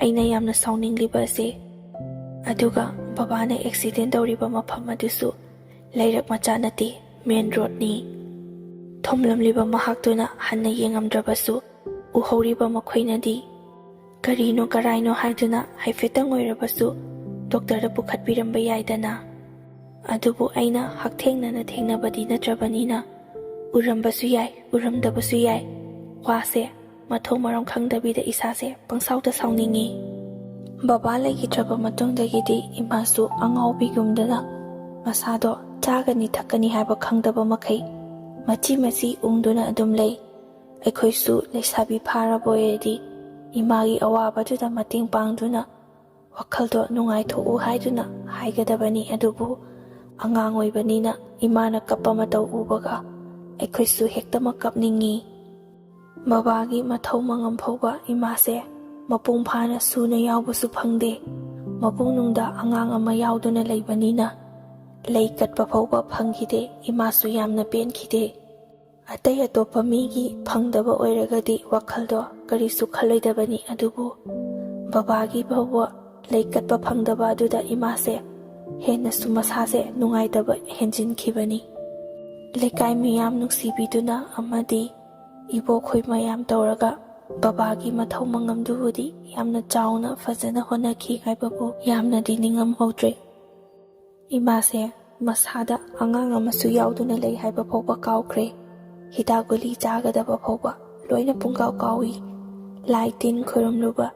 ꯑꯩꯅ ꯌꯥꯝꯅ ꯁꯥꯎꯅꯤꯡꯂꯤꯕ ꯑꯁꯤ꯫ ꯑꯗꯨꯒ ꯕꯕꯥꯅ ꯑꯦꯛꯁꯤꯗꯦꯟ ꯇꯧꯔꯤꯕ ꯃꯐꯝ ꯑꯗꯨꯁꯨ ꯂꯩꯔꯛ ꯃꯆꯥ ꯅꯠꯇꯦ, ꯃꯦꯟ ꯔꯣꯗꯅꯤ꯫ ꯊꯣꯝꯂꯝꯂꯤꯕ ꯃꯍꯥꯛꯇꯨꯅ ꯍꯟꯅ ꯌꯦꯡꯉꯝꯗ꯭ꯔꯕꯁꯨ, ꯎꯍꯧꯔꯤꯕ ꯃꯈꯣꯏꯅꯗꯤ ꯀꯔꯤꯅꯣ ꯀꯔꯥꯏꯅꯣ ꯍꯥꯏꯗꯨꯅ ꯍꯥꯏꯐꯦꯠꯇꯪ ꯑꯣꯏꯔꯕꯁꯨ ꯗꯣꯛꯇꯔꯗ ꯄꯨꯈꯠꯄꯤꯔꯝꯕ ꯌꯥꯏꯗꯅ꯫ ꯑꯗꯨꯕꯨ ꯑꯩꯅ ꯍꯛꯊꯦꯡꯅꯅ ꯊꯦꯡꯅꯕꯗꯤ ꯅꯠꯇ꯭ꯔꯕꯅꯤꯅ, ꯎꯔꯝꯕꯁꯨ ꯌꯥꯏ, ꯎꯔꯝꯗꯕꯁꯨ ꯌꯥꯏ꯫ ꯋꯥꯁꯦ ꯃꯊꯣꯡ ꯃꯔꯝ ꯈꯪꯗꯕꯤꯗ ꯏꯁꯥꯁꯦ ꯄꯪꯁꯥꯎꯗ ꯁꯥꯎꯅꯤꯡꯉꯤ꯫ ꯕꯕꯥ ꯂꯩꯈꯤꯗ꯭ꯔꯕ ꯃꯇꯨꯡꯗꯒꯤꯗꯤ ꯏꯃꯥꯁꯨ ꯑꯉꯥꯎꯕꯤꯒꯨꯝꯗꯅ ꯃꯁꯥꯗꯣ ꯆꯥꯒꯅꯤ ꯊꯛꯀꯅꯤ ꯍꯥꯏꯕ ꯈꯪꯗꯕ ꯃꯈꯩ ꯃꯆꯤ ꯃꯆꯤ ꯎꯪꯗꯨꯅ ꯑꯗꯨꯝ ꯂꯩ꯫ ꯑꯩꯈꯣꯏꯁꯨ ꯂꯩꯁꯥꯕꯤ ꯐꯥꯔꯕ ꯑꯣꯏꯔꯗꯤ ꯏꯃꯥꯒꯤ ꯑꯋꯥꯕꯗꯨꯗ ꯃꯇꯦꯡ ꯄꯥꯡꯗꯨꯅ ꯋꯥꯈꯜꯗꯣ ꯅꯨꯡꯉꯥꯏꯊꯣꯛꯎ ꯍꯥꯏꯗꯨꯅ ꯍꯥꯏꯒꯗꯕꯅꯤ꯫ ꯑꯗꯨꯕꯨ ꯑꯉꯥꯡ ꯑꯣꯏꯕꯅꯤꯅ ꯏꯃꯥꯅ ꯀꯞꯄ ꯃꯇꯧ ꯎꯕꯒ ꯑꯩꯈꯣꯏꯁꯨ ꯍꯦꯛꯇꯃꯛ ꯀꯞꯅꯤꯡꯉꯤ꯫ ꯕꯕꯥꯒꯤ ꯃꯊꯧ ꯃꯉꯝ ꯐꯥꯎꯕ ꯏꯃꯥꯁꯦ ꯃꯄꯨꯡ ꯐꯥꯅ ꯁꯨꯅ ꯌꯥꯎꯕꯁꯨ ꯐꯪꯗꯦ꯫ ꯃꯄꯨꯡꯅꯨꯡꯗ ꯑꯉꯥꯡ ꯑꯃ ꯌꯥꯎꯗꯨꯅ ꯂꯩꯕꯅꯤꯅ ꯂꯩ ꯀꯠꯄ ꯐꯥꯎꯕ ꯐꯪꯈꯤꯗꯦ꯫ ꯏꯃꯥꯁꯨ ꯌꯥꯝꯅ ꯄꯦꯟꯈꯤꯗꯦ꯫ ꯑꯇꯩ ꯑꯇꯣꯞꯄ ꯃꯤꯒꯤ ꯐꯪꯗꯕ ꯑꯣꯏꯔꯒꯗꯤ ꯋꯥꯈꯜꯗꯣ ꯀꯔꯤꯁꯨ ꯈꯜꯂꯣꯏꯗꯕꯅꯤ, ꯑꯗꯨꯕꯨ ꯕꯕꯥꯒꯤ ꯐꯥꯎꯕ ꯂꯩ ꯀꯠꯄ ꯐꯪꯗꯕ ꯑꯗꯨꯗ ꯏꯃꯥꯁꯦ ꯍꯦꯟꯅꯁꯨ ꯃꯁꯥꯁꯦ ꯅꯨꯡꯉꯥꯏꯇꯕ ꯍꯦꯟꯖꯤꯟꯈꯤꯕꯅꯤ꯫ ꯂꯩꯀꯥꯏ ꯃꯤꯌꯥꯝ ꯅꯨꯡꯁꯤꯕꯤꯗꯨꯅ ꯑꯃꯗꯤ ꯏꯕꯣꯛꯈꯣꯏ ꯃꯌꯥꯝ ꯇꯧꯔꯒ ꯕꯕꯥꯒꯤ ꯃꯊꯧ ꯃꯉꯝꯗꯨꯕꯨꯗꯤ ꯌꯥꯝꯅ ꯆꯥꯎꯅ ꯐꯖꯅ ꯍꯣꯠꯅꯈꯤ ꯍꯥꯏꯕꯕꯨ ꯌꯥꯝꯅꯗꯤ ꯅꯤꯡꯉꯝꯍꯧꯗ꯭ꯔꯦ꯫ ꯏꯃꯥꯁꯦ ꯃꯁꯥꯗ ꯑꯉꯥꯡ ꯑꯃꯁꯨ ꯌꯥꯎꯗꯨꯅ ꯂꯩ ꯍꯥꯏꯕ ꯐꯥꯎꯕ ꯀꯥꯎꯈ꯭ꯔꯦ꯫ ꯍꯤꯗꯥꯛ ꯒꯨꯂꯤ ꯆꯥꯒꯗꯕ ꯐꯥꯎꯕ ꯂꯣꯏꯅ ꯄꯨꯡꯀꯥꯎ ꯀꯥꯎꯏ꯫ ꯂꯥꯏ ꯇꯤꯟ ꯈꯨꯔꯨꯝꯂꯨꯕ,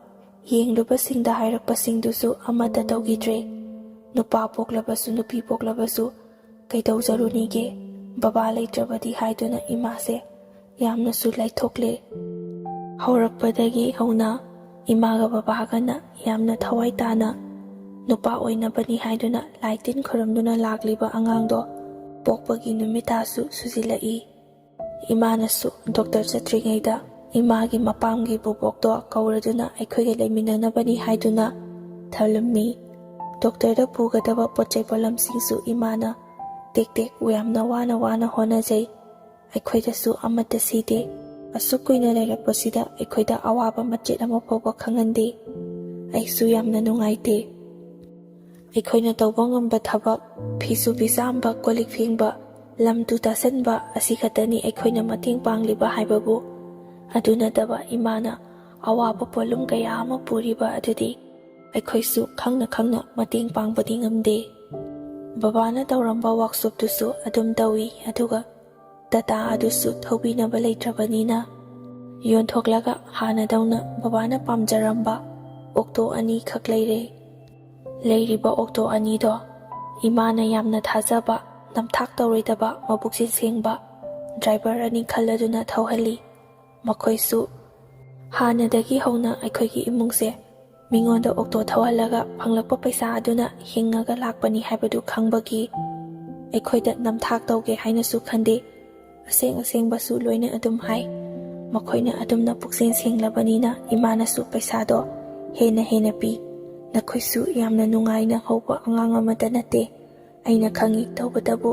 ꯌꯦꯡꯂꯨꯕꯁꯤꯡꯗ ꯍꯥꯏꯔꯛꯄꯁꯤꯡꯗꯨꯁꯨ ꯑꯃꯠꯇ ꯇꯧꯈꯤꯗ꯭ꯔꯦ꯫ ꯅꯨꯄꯥ ꯄꯣꯛꯂꯕꯁꯨ ꯅꯨꯄꯤ ꯄꯣꯛꯂꯕꯁꯨ ꯀꯩꯗꯧꯖꯔꯨꯅꯤꯒꯦ? ꯕꯕꯥ ꯂꯩꯇ꯭ꯔꯕꯗꯤ ꯍꯥꯏꯗꯨꯅ ꯏꯃꯥꯁꯦ ꯌꯥꯝꯅꯁꯨ ꯂꯥꯏꯊꯣꯛꯂꯦ꯫ ꯍꯧꯔꯛꯄꯗꯒꯤ ꯍꯧꯅ ꯏꯃꯥꯒ ꯕꯕꯥꯒꯅ ꯌꯥꯝꯅ ꯊꯋꯥꯏ ꯇꯥꯅ ꯅꯨꯄꯥ ꯑꯣꯏꯅꯕꯅꯤ ꯍꯥꯏꯗꯨꯅ ꯂꯥꯏ ꯇꯤꯟ ꯈꯨꯔꯨꯝꯗꯨꯅ ꯂꯥꯛꯂꯤꯕ ꯑꯉꯥꯡꯗꯣ ꯄꯣꯛꯄꯒꯤ ꯅꯨꯃꯤꯠ ꯇꯥꯁꯨ ꯁꯨꯖꯤꯜꯂꯛꯏ꯫ ꯏꯃꯥꯅꯁꯨ ꯗꯣꯛꯇꯔ ꯆꯠꯇ꯭ꯔꯤꯉꯩꯗ ꯏꯃꯥꯒꯤ ꯃꯄꯥꯝꯒꯤ ꯕꯣꯕꯣꯛꯇꯣ ꯀꯧꯔꯗꯨꯅ ꯑꯩꯈꯣꯏꯒ ꯂꯩꯃꯤꯟꯅꯅꯕꯅꯤ ꯍꯥꯏꯗꯨꯅ ꯊꯝꯂꯝꯃꯤ꯫ ꯗꯣꯛꯇꯔꯗ ꯄꯨꯒꯗꯕ ꯄꯣꯠ ꯆꯩ ꯄꯣꯠꯂꯝꯁꯤꯡꯁꯨ ꯏꯃꯥꯅ ꯇꯦꯛ ꯇꯦꯛ ꯌꯥꯝꯅ ꯋꯥꯅ ꯋꯥꯅ ꯍꯣꯠꯅꯖꯩ꯫ ꯑꯩꯈꯣꯏꯗꯁꯨ ꯑꯃꯠꯇ ꯁꯤꯗꯦ꯫ ꯑꯁꯨꯛ ꯀꯨꯏꯅ ꯂꯩꯔꯛꯄꯁꯤꯗ ꯑꯩꯈꯣꯏꯗ ꯑꯋꯥꯕ ꯃꯆꯦꯠ ꯑꯃ ꯐꯥꯎꯕ ꯈꯪꯍꯟꯗꯦ꯫ ꯑꯩꯁꯨ ꯌꯥꯝꯅ ꯅꯨꯡꯉꯥꯏꯇꯦ꯫ ꯑꯩꯈꯣꯏꯅ ꯇꯧꯕ ꯉꯝꯕ ꯊꯕꯛ, ꯐꯤꯁꯨ ꯐꯤꯆꯥꯝꯕ, ꯀꯣꯜ ꯂꯤꯛ ꯐꯦꯡꯕ, ꯂꯝ ꯇꯨ ꯇꯥꯁꯟꯕ ꯑꯁꯤ ꯈꯛꯇꯅꯤ ꯑꯩꯈꯣꯏꯅ ꯃꯇꯦꯡ ꯄꯥꯡꯂꯤꯕ ꯍꯥꯏꯕꯕꯨ꯫ ꯑꯗꯨ ꯅꯠꯇꯕ ꯏꯃꯥꯅ ꯑꯋꯥꯕ ꯄꯣꯠꯂꯨꯝ ꯀꯌꯥ ꯑꯃ ꯄꯨꯔꯤꯕ ꯑꯗꯨꯗꯤ ꯑꯩꯈꯣꯏꯁꯨ ꯈꯪꯅ ꯈꯪꯅ ꯃꯇꯦꯡ ꯄꯥꯡꯕꯗꯤ ꯉꯝꯗꯦ꯫ ꯕꯕꯥꯅ ꯇꯧꯔꯝꯕ ꯋꯥꯛꯁꯣꯞꯇꯨꯁꯨ ꯑꯗꯨꯝ ꯇꯧꯏ, ꯑꯗꯨꯒ ꯇꯥꯇꯥ ꯑꯗꯨꯁꯨ ꯊꯧꯕꯤꯅꯕ ꯂꯩꯇ꯭ꯔꯕꯅꯤꯅ ꯌꯣꯟꯊꯣꯛꯂꯒ ꯍꯥꯟꯅꯗꯧꯅ ꯕꯕꯥꯅ ꯄꯥꯝꯖꯔꯝꯕ ꯑꯣꯛꯇꯣ ꯑꯅꯤꯈꯛ ꯂꯩꯔꯦ꯫ ꯂꯩꯔꯤꯕ ꯑꯣꯛꯇꯣ ꯑꯅꯤꯗꯣ ꯏꯃꯥꯅ ꯌꯥꯝꯅ ꯊꯥꯖꯕ, ꯅꯝꯊꯥꯛ ꯇꯧꯔꯣꯏꯗꯕ, ꯃꯕꯨꯛꯆꯦꯜ ꯁꯦꯡꯕ ꯗ꯭ꯔꯥꯏꯚꯔ ꯑꯅꯤ ꯈꯜꯂꯗꯨꯅ ꯊꯧꯍꯜꯂꯤ꯫ ꯃꯈꯣꯏꯁꯨ ꯍꯥꯟꯅꯗꯒꯤ ꯍꯧꯅ ꯑꯩꯈꯣꯏꯒꯤ ꯏꯃꯨꯡꯁꯦ ꯃꯤꯉꯣꯟꯗ ꯑꯣꯛꯇꯣ ꯊꯧꯍꯜꯂꯒ ꯐꯪꯂꯛꯄ ꯄꯩꯁꯥ ꯑꯗꯨꯅ ꯍꯤꯡꯉꯒ ꯂꯥꯛꯄꯅꯤ ꯍꯥꯏꯕꯗꯨ ꯈꯪꯕꯒꯤ ꯑꯩꯈꯣꯏꯗ ꯅꯝꯊꯥꯛ ꯇꯧꯒꯦ ꯍꯥꯏꯅꯁꯨ ꯈꯟꯗꯦ꯫ ꯑꯁꯦꯡ ꯑꯁꯦꯡꯕꯁꯨ ꯂꯣꯏꯅ ꯑꯗꯨꯝ ꯍꯥꯏ꯫ ꯃꯈꯣꯏꯅ ꯑꯗꯨꯝꯅ ꯄꯨꯛꯆꯦꯜ ꯁꯦꯡꯂꯕꯅꯤꯅ ꯏꯃꯥꯅꯁꯨ ꯄꯩꯁꯥꯗꯣ ꯍꯦꯟꯅ ꯍꯦꯟꯅ ꯄꯤ꯫ ꯅꯈꯣꯏꯁꯨ ꯌꯥꯝꯅ ꯅꯨꯡꯉꯥꯏꯅ ꯍꯧꯕ ꯑꯉꯥꯡ ꯑꯃꯠꯇ ꯅꯠꯇꯦ꯫ ꯑꯩꯅ ꯈꯪꯏ, ꯇꯧꯕꯇꯕꯨ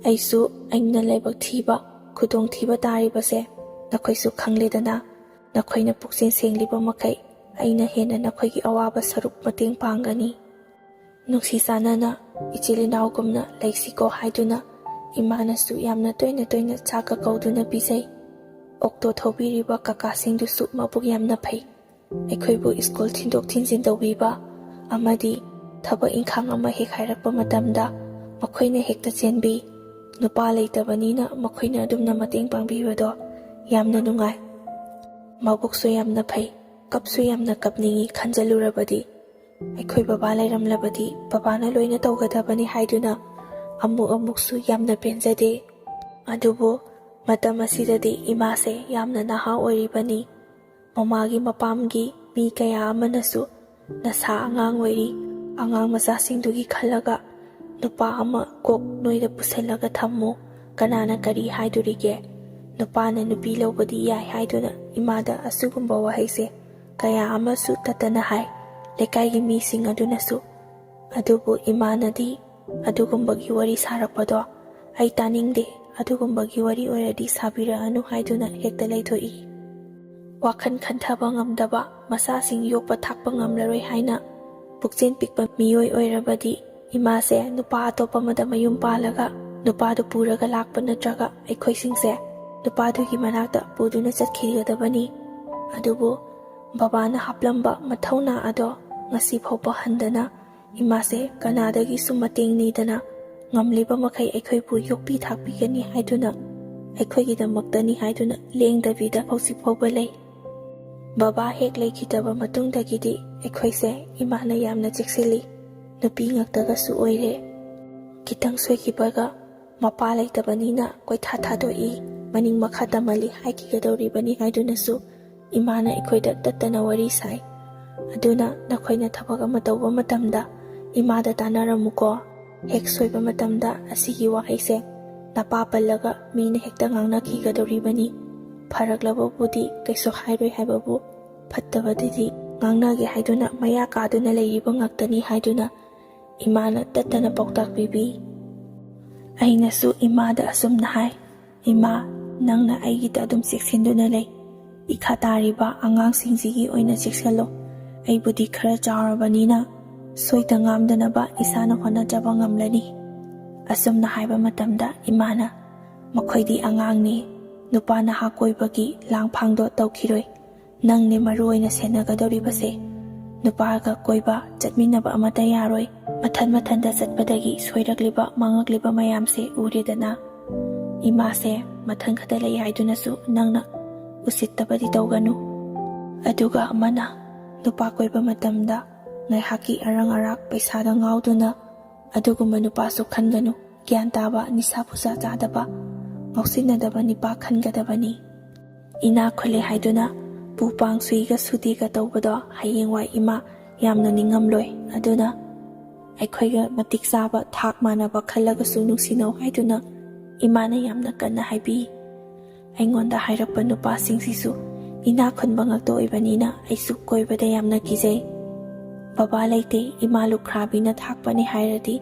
ꯑꯩꯁꯨ ꯑꯩꯅ ꯂꯥꯏꯕꯛ ꯊꯤꯕ, ꯈꯨꯗꯣꯡꯊꯤꯕ ꯇꯥꯔꯤꯕꯁꯦ ꯅꯈꯣꯏꯁꯨ ꯈꯪꯂꯦꯗꯅ꯫ ꯅꯈꯣꯏꯅ ꯄꯨꯛꯆꯦꯜ ꯁꯦꯡꯂꯤꯕ ꯃꯈꯩ ꯑꯩꯅ ꯍꯦꯟꯅ ꯅꯈꯣꯏꯒꯤ ꯑꯋꯥꯕ ꯁꯔꯨꯛ ꯃꯇꯦꯡ ꯄꯥꯡꯒꯅꯤ꯫ ꯅꯨꯡꯁꯤ ꯆꯥꯟꯅꯅ ꯏꯆꯤꯜ ꯏꯅꯥꯎꯒꯨꯝꯅ ꯂꯩꯁꯤꯀꯣ ꯍꯥꯏꯗꯨꯅ ꯏꯃꯥꯅꯁꯨ ꯌꯥꯝꯅ ꯇꯣꯏꯅ ꯇꯣꯏꯅ ꯆꯥꯛꯀ ꯀꯧꯗꯨꯅ ꯄꯤꯖꯩ꯫ ꯑꯣꯛꯇꯣ ꯊꯧꯕꯤꯔꯤꯕ ꯀꯀꯥꯁꯤꯡꯗꯨꯁꯨ ꯃꯕꯨꯛ ꯌꯥꯝꯅ ꯐꯩ꯫ ꯑꯩꯈꯣꯏꯕꯨ ꯁ꯭ꯀꯨꯜ ꯊꯤꯟꯗꯣꯛ ꯊꯤꯟꯖꯤꯟ ꯇꯧꯕꯤꯕ ꯑꯃꯗꯤ ꯊꯕꯛ ꯏꯪꯈꯥꯡ ꯑꯃ ꯍꯦꯛ ꯍꯥꯏꯔꯛꯄ ꯃꯇꯝꯗ ꯃꯈꯣꯏꯅ ꯍꯦꯛꯇ ꯆꯦꯟꯕꯤ꯫ ꯅꯨꯄꯥ ꯂꯩꯇꯕꯅꯤꯅ ꯃꯈꯣꯏꯅ ꯑꯗꯨꯝꯅ ꯃꯇꯦꯡ ꯄꯥꯡꯕꯤꯕꯗꯣ ꯌꯥꯝꯅ ꯅꯨꯡꯉꯥꯏ꯫ ꯃꯕꯨꯛꯁꯨ ꯌꯥꯝꯅ ꯐꯩ, ꯀꯞꯁꯨ ꯌꯥꯝꯅ ꯀꯞꯅꯤꯡꯏ ꯈꯟꯖꯜꯂꯨꯔꯕꯗꯤ꯫ ꯑꯩꯈꯣꯏ ꯕꯕꯥ ꯂꯩꯔꯝꯂꯕꯗꯤ ꯕꯕꯥꯅ ꯂꯣꯏꯅ ꯇꯧꯒꯗꯕꯅꯤ ꯍꯥꯏꯗꯨꯅ ꯑꯃꯨꯛ ꯑꯃꯨꯛꯁꯨ ꯌꯥꯝꯅ ꯄꯦꯟꯖꯗꯦ꯫ ꯑꯗꯨꯕꯨ ꯃꯇꯝ ꯑꯁꯤꯗꯗꯤ ꯏꯃꯥꯁꯦ ꯌꯥꯝꯅ ꯅꯍꯥ ꯑꯣꯏꯔꯤꯕꯅꯤ꯫ ꯃꯃꯥꯒꯤ ꯃꯄꯥꯝꯒꯤ ꯃꯤ ꯀꯌꯥ ꯑꯃꯅꯁꯨ ꯅꯁꯥ ꯑꯉꯥꯡ ꯑꯣꯏꯔꯤ, ꯑꯉꯥꯡ ꯃꯆꯥꯁꯤꯡꯗꯨꯒꯤ ꯈꯜꯂꯒ ꯅꯨꯄꯥ ꯑꯃ ꯀꯣꯛ ꯅꯣꯏꯗ ꯄꯨꯁꯤꯜꯂꯒ ꯊꯝꯃꯨ, ꯀꯅꯥꯅ ꯀꯔꯤ ꯍꯥꯏꯗꯣꯔꯤꯒꯦ? ꯅꯨꯄꯥꯅ ꯅꯨꯄꯤ ꯂꯧꯕꯗꯤ ꯌꯥꯏ ꯍꯥꯏꯗꯨꯅ ꯏꯃꯥꯗ ꯑꯁꯤꯒꯨꯝꯕ ꯋꯥꯍꯩꯁꯦ ꯀꯌꯥ ꯑꯃꯁꯨ ꯇꯠꯇꯅ ꯍꯥꯏ, ꯂꯩꯀꯥꯏꯒꯤ ꯃꯤꯁꯤꯡ ꯑꯗꯨꯅꯁꯨ꯫ ꯑꯗꯨꯕꯨ ꯏꯃꯥꯅꯗꯤ ꯑꯗꯨꯒꯨꯝꯕꯒꯤ ꯋꯥꯔꯤ ꯁꯥꯔꯛꯄꯗꯣ ꯑꯩ ꯇꯥꯅꯤꯡꯗꯦ, ꯑꯗꯨꯒꯨꯝꯕꯒꯤ ꯋꯥꯔꯤ ꯑꯣꯏꯔꯗꯤ ꯁꯥꯕꯤꯔꯛꯑꯅꯨ ꯍꯥꯏꯗꯨꯅ ꯍꯦꯛꯇ ꯂꯩꯊꯣꯛꯏ꯫ ꯋꯥꯈꯜ ꯈꯟꯊꯕ ꯉꯝꯗꯕ, ꯃꯆꯥꯁꯤꯡ ꯌꯣꯛꯄ ꯊꯥꯛꯄ ꯉꯝꯂꯔꯣꯏ ꯍꯥꯏꯅ ꯄꯨꯛꯆꯦꯜ ꯄꯤꯛꯄ ꯃꯤꯑꯣꯏ ꯑꯣꯏꯔꯕꯗꯤ ꯏꯃꯥꯁꯦ ꯅꯨꯄꯥ ꯑꯇꯣꯞꯄ ꯑꯃꯗ ꯃꯌꯨꯝ ꯄꯥꯜꯂꯒ ꯅꯨꯄꯥꯗꯨ ꯄꯨꯔꯒ ꯂꯥꯛꯄ ꯅꯠꯇ꯭ꯔꯒ ꯑꯩꯈꯣꯏꯁꯤꯡꯁꯦ ꯅꯨꯄꯥꯗꯨꯒꯤ ꯃꯅꯥꯛꯇ ꯄꯨꯗꯨꯅ ꯆꯠꯈꯤꯒꯗꯕꯅꯤ꯫ ꯑꯗꯨꯕꯨ ꯕꯕꯥꯅ ꯍꯥꯞꯂꯝꯕ ꯃꯊꯧꯅꯥ ꯑꯗꯣ ꯉꯁꯤ ꯐꯥꯎꯕ ꯍꯟꯗꯅ ꯏꯃꯥꯁꯦ ꯀꯅꯥꯗꯒꯤꯁꯨ ꯃꯇꯦꯡ ꯅꯤꯗꯅ ꯉꯝꯂꯤꯕ ꯃꯈꯩ ꯑꯩꯈꯣꯏꯕꯨ ꯌꯣꯛꯄꯤ ꯊꯥꯛꯄꯤꯒꯅꯤ ꯍꯥꯏꯗꯨꯅ, ꯑꯩꯈꯣꯏꯒꯤꯗꯃꯛꯇꯅꯤ ꯍꯥꯏꯗꯨꯅ ꯂꯦꯡꯗꯕꯤꯗ ꯍꯧꯖꯤꯛ ꯐꯥꯎꯕ ꯂꯩ꯫ ꯕꯕꯥ ꯍꯦꯛ ꯂꯩꯈꯤꯗꯕ ꯃꯇꯨꯡꯗꯒꯤꯗꯤ ꯑꯩꯈꯣꯏꯁꯦ ꯏꯃꯥꯅ ꯌꯥꯝꯅ ꯆꯦꯛꯁꯤꯜꯂꯤ꯫ ꯅꯨꯄꯤ ꯉꯥꯛꯇꯒꯁꯨ ꯑꯣꯏꯔꯦ꯫ ꯈꯤꯇꯪ ꯁꯣꯏꯈꯤꯕꯒ ꯃꯄꯥ ꯂꯩꯇꯕꯅꯤꯅ ꯀꯣꯏꯊꯥ ꯊꯥꯗꯣꯛꯏ, ꯃꯅꯤꯡ ꯃꯈꯥ ꯇꯝꯍꯜꯂꯤ ꯍꯥꯏꯈꯤꯒꯗꯧꯔꯤꯕꯅꯤ ꯍꯥꯏꯗꯨꯅꯁꯨ ꯏꯃꯥꯅ ꯑꯩꯈꯣꯏꯗ ꯇꯠꯇꯅ ꯋꯥꯔꯤ ꯁꯥꯏ꯫ ꯑꯗꯨꯅ ꯅꯈꯣꯏꯅ ꯊꯕꯛ ꯑꯃ ꯇꯧꯕ ꯃꯇꯝꯗ ꯏꯃꯥꯗ ꯇꯥꯟꯅꯔꯝꯃꯨꯀꯣ꯫ ꯍꯦꯛ ꯁꯣꯏꯕ ꯃꯇꯝꯗ ꯑꯁꯤꯒꯤ ꯋꯥꯍꯩꯁꯦ ꯅꯄꯥ ꯄꯜꯂꯒ ꯃꯤꯅ ꯍꯦꯛꯇ ꯉꯥꯡꯅꯈꯤꯒꯗꯧꯔꯤꯕꯅꯤ꯫ ꯐꯔꯛꯂꯕꯕꯨꯗꯤ ꯀꯩꯁꯨ ꯍꯥꯏꯔꯣꯏ ꯍꯥꯏꯕꯕꯨ, ꯐꯠꯇꯕꯗꯨꯗꯤ ꯉꯥꯡꯅꯒꯦ ꯍꯥꯏꯗꯨꯅ ꯃꯌꯥ ꯀꯥꯗꯨꯅ ꯂꯩꯔꯤꯕ ꯉꯥꯛꯇꯅꯤ ꯍꯥꯏꯗꯨꯅ ꯏꯃꯥꯅ ꯇꯠꯇꯅ ꯄꯥꯎꯇꯥꯛ ꯄꯤꯕꯤ꯫ ꯑꯩꯅꯁꯨ ꯏꯃꯥꯗ ꯑꯁꯨꯝꯅ ꯍꯥꯏ, "ꯏꯃꯥ, ꯅꯪꯅ ꯑꯩꯒꯤꯗ ꯑꯗꯨꯝ ꯆꯦꯛꯁꯤꯟꯗꯨꯅ ꯂꯩ꯫ ꯏꯈꯥ ꯇꯥꯔꯤꯕ ꯑꯉꯥꯡꯁꯤꯡꯁꯤꯒꯤ ꯑꯣꯏꯅ ꯆꯦꯛꯁꯤꯜꯂꯣ꯫ ꯑꯩꯕꯨꯗꯤ ꯈꯔ ꯆꯥꯎꯔꯕꯅꯤꯅ ꯁꯣꯏꯗ ꯉꯥꯝꯗꯅꯕ ꯏꯁꯥꯅ ꯍꯣꯠꯅꯖꯕ ꯉꯝꯂꯅꯤ"꯫ ꯑꯁꯨꯝꯅ ꯍꯥꯏꯕ ꯃꯇꯝꯗ ꯏꯃꯥꯅ, "ꯃꯈꯣꯏꯗꯤ ꯑꯉꯥꯡꯅꯤ, ꯅꯨꯄꯥ ꯅꯍꯥ ꯀꯣꯏꯕꯒꯤ ꯂꯥꯡꯐꯥꯡꯗꯣ ꯇꯧꯈꯤꯔꯣꯏ꯫ ꯅꯪꯅꯦ ꯃꯔꯨ ꯑꯣꯏꯅ ꯁꯦꯟꯅꯒꯗꯧꯔꯤꯕꯁꯦ꯫ ꯅꯨꯄꯥꯒ ꯀꯣꯏꯕ ꯆꯠꯃꯤꯟꯅꯕ ꯑꯃꯠꯇ ꯌꯥꯔꯣꯏ꯫ ꯃꯊꯟ ꯃꯊꯟꯇ ꯆꯠꯄꯗꯒꯤ ꯁꯣꯏꯔꯛꯂꯤꯕ ꯃꯥꯡꯉꯛꯂꯤꯕ ꯃꯌꯥꯝꯁꯦ ꯎꯔꯦꯗꯅ꯫ ꯏꯃꯥꯁꯦ ꯃꯊꯟ ꯈꯛꯇ ꯂꯩ ꯍꯥꯏꯗꯨꯅꯁꯨ ꯅꯪꯅ ꯎꯁꯤꯠꯇꯕꯗꯤ ꯇꯧꯒꯅꯨ꯫ ꯑꯗꯨꯒ ꯑꯃꯅ, ꯅꯨꯄꯥ ꯀꯣꯏꯕ ꯃꯇꯝꯗ ꯉꯥꯏꯍꯥꯛꯀꯤ ꯑꯔꯪ ꯑꯔꯥꯛ ꯄꯩꯁꯥꯗ ꯉꯥꯎꯗꯨꯅ ꯑꯗꯨꯒꯨꯝꯕ ꯅꯨꯄꯥꯁꯨ ꯈꯟꯒꯅꯨ꯫ ꯒ꯭ꯌꯥꯟ ꯇꯥꯕ, ꯅꯤꯁꯥ ꯄꯨꯁꯥ ꯆꯥꯗꯕ, ꯉꯥꯎꯁꯤꯟꯅꯗꯕ ꯅꯨꯄꯥ ꯈꯟꯒꯗꯕꯅꯤ꯫ ꯏꯅꯥꯛ ꯈꯨꯜꯂꯦ ꯍꯥꯏꯗꯨꯅ ꯄꯨ ꯄꯥꯡ ꯁꯨꯏꯒ ꯁꯨꯇꯤꯒ ꯇꯧꯕꯗꯣ ꯍꯌꯦꯡꯋꯥꯏ ꯏꯃꯥ ꯌꯥꯝꯅ ꯅꯤꯡꯉꯝꯂꯣꯏ꯫ ꯑꯗꯨꯅ ꯑꯩꯈꯣꯏꯒ ꯃꯇꯤꯛ ꯆꯥꯕ ꯊꯥꯛ ꯃꯥꯟꯅꯕ ꯈꯜꯂꯒꯁꯨ ꯅꯨꯡꯁꯤꯅꯧ ꯍꯥꯏꯗꯨꯅ ꯏꯃꯥꯅ ꯌꯥꯝꯅ ꯀꯟꯅ ꯍꯥꯏꯕꯤ꯫ ꯑꯩꯉꯣꯟꯗ ꯍꯥꯏꯔꯛꯄ ꯅꯨꯄꯥꯁꯤꯡꯁꯤꯁꯨ ꯏꯅꯥꯛ ꯈꯨꯟꯕ ꯉꯥꯛꯇ ꯑꯣꯏꯕꯅꯤꯅ ꯑꯩꯁꯨ ꯀꯣꯏꯕꯗ ꯌꯥꯝꯅ ꯀꯤꯖꯩ꯫ ꯕꯕꯥ ꯂꯩꯇꯦ, ꯏꯃꯥ ꯂꯨꯈ꯭ꯔꯥꯕꯤꯅ ꯊꯥꯛꯄꯅꯤ ꯍꯥꯏꯔꯗꯤ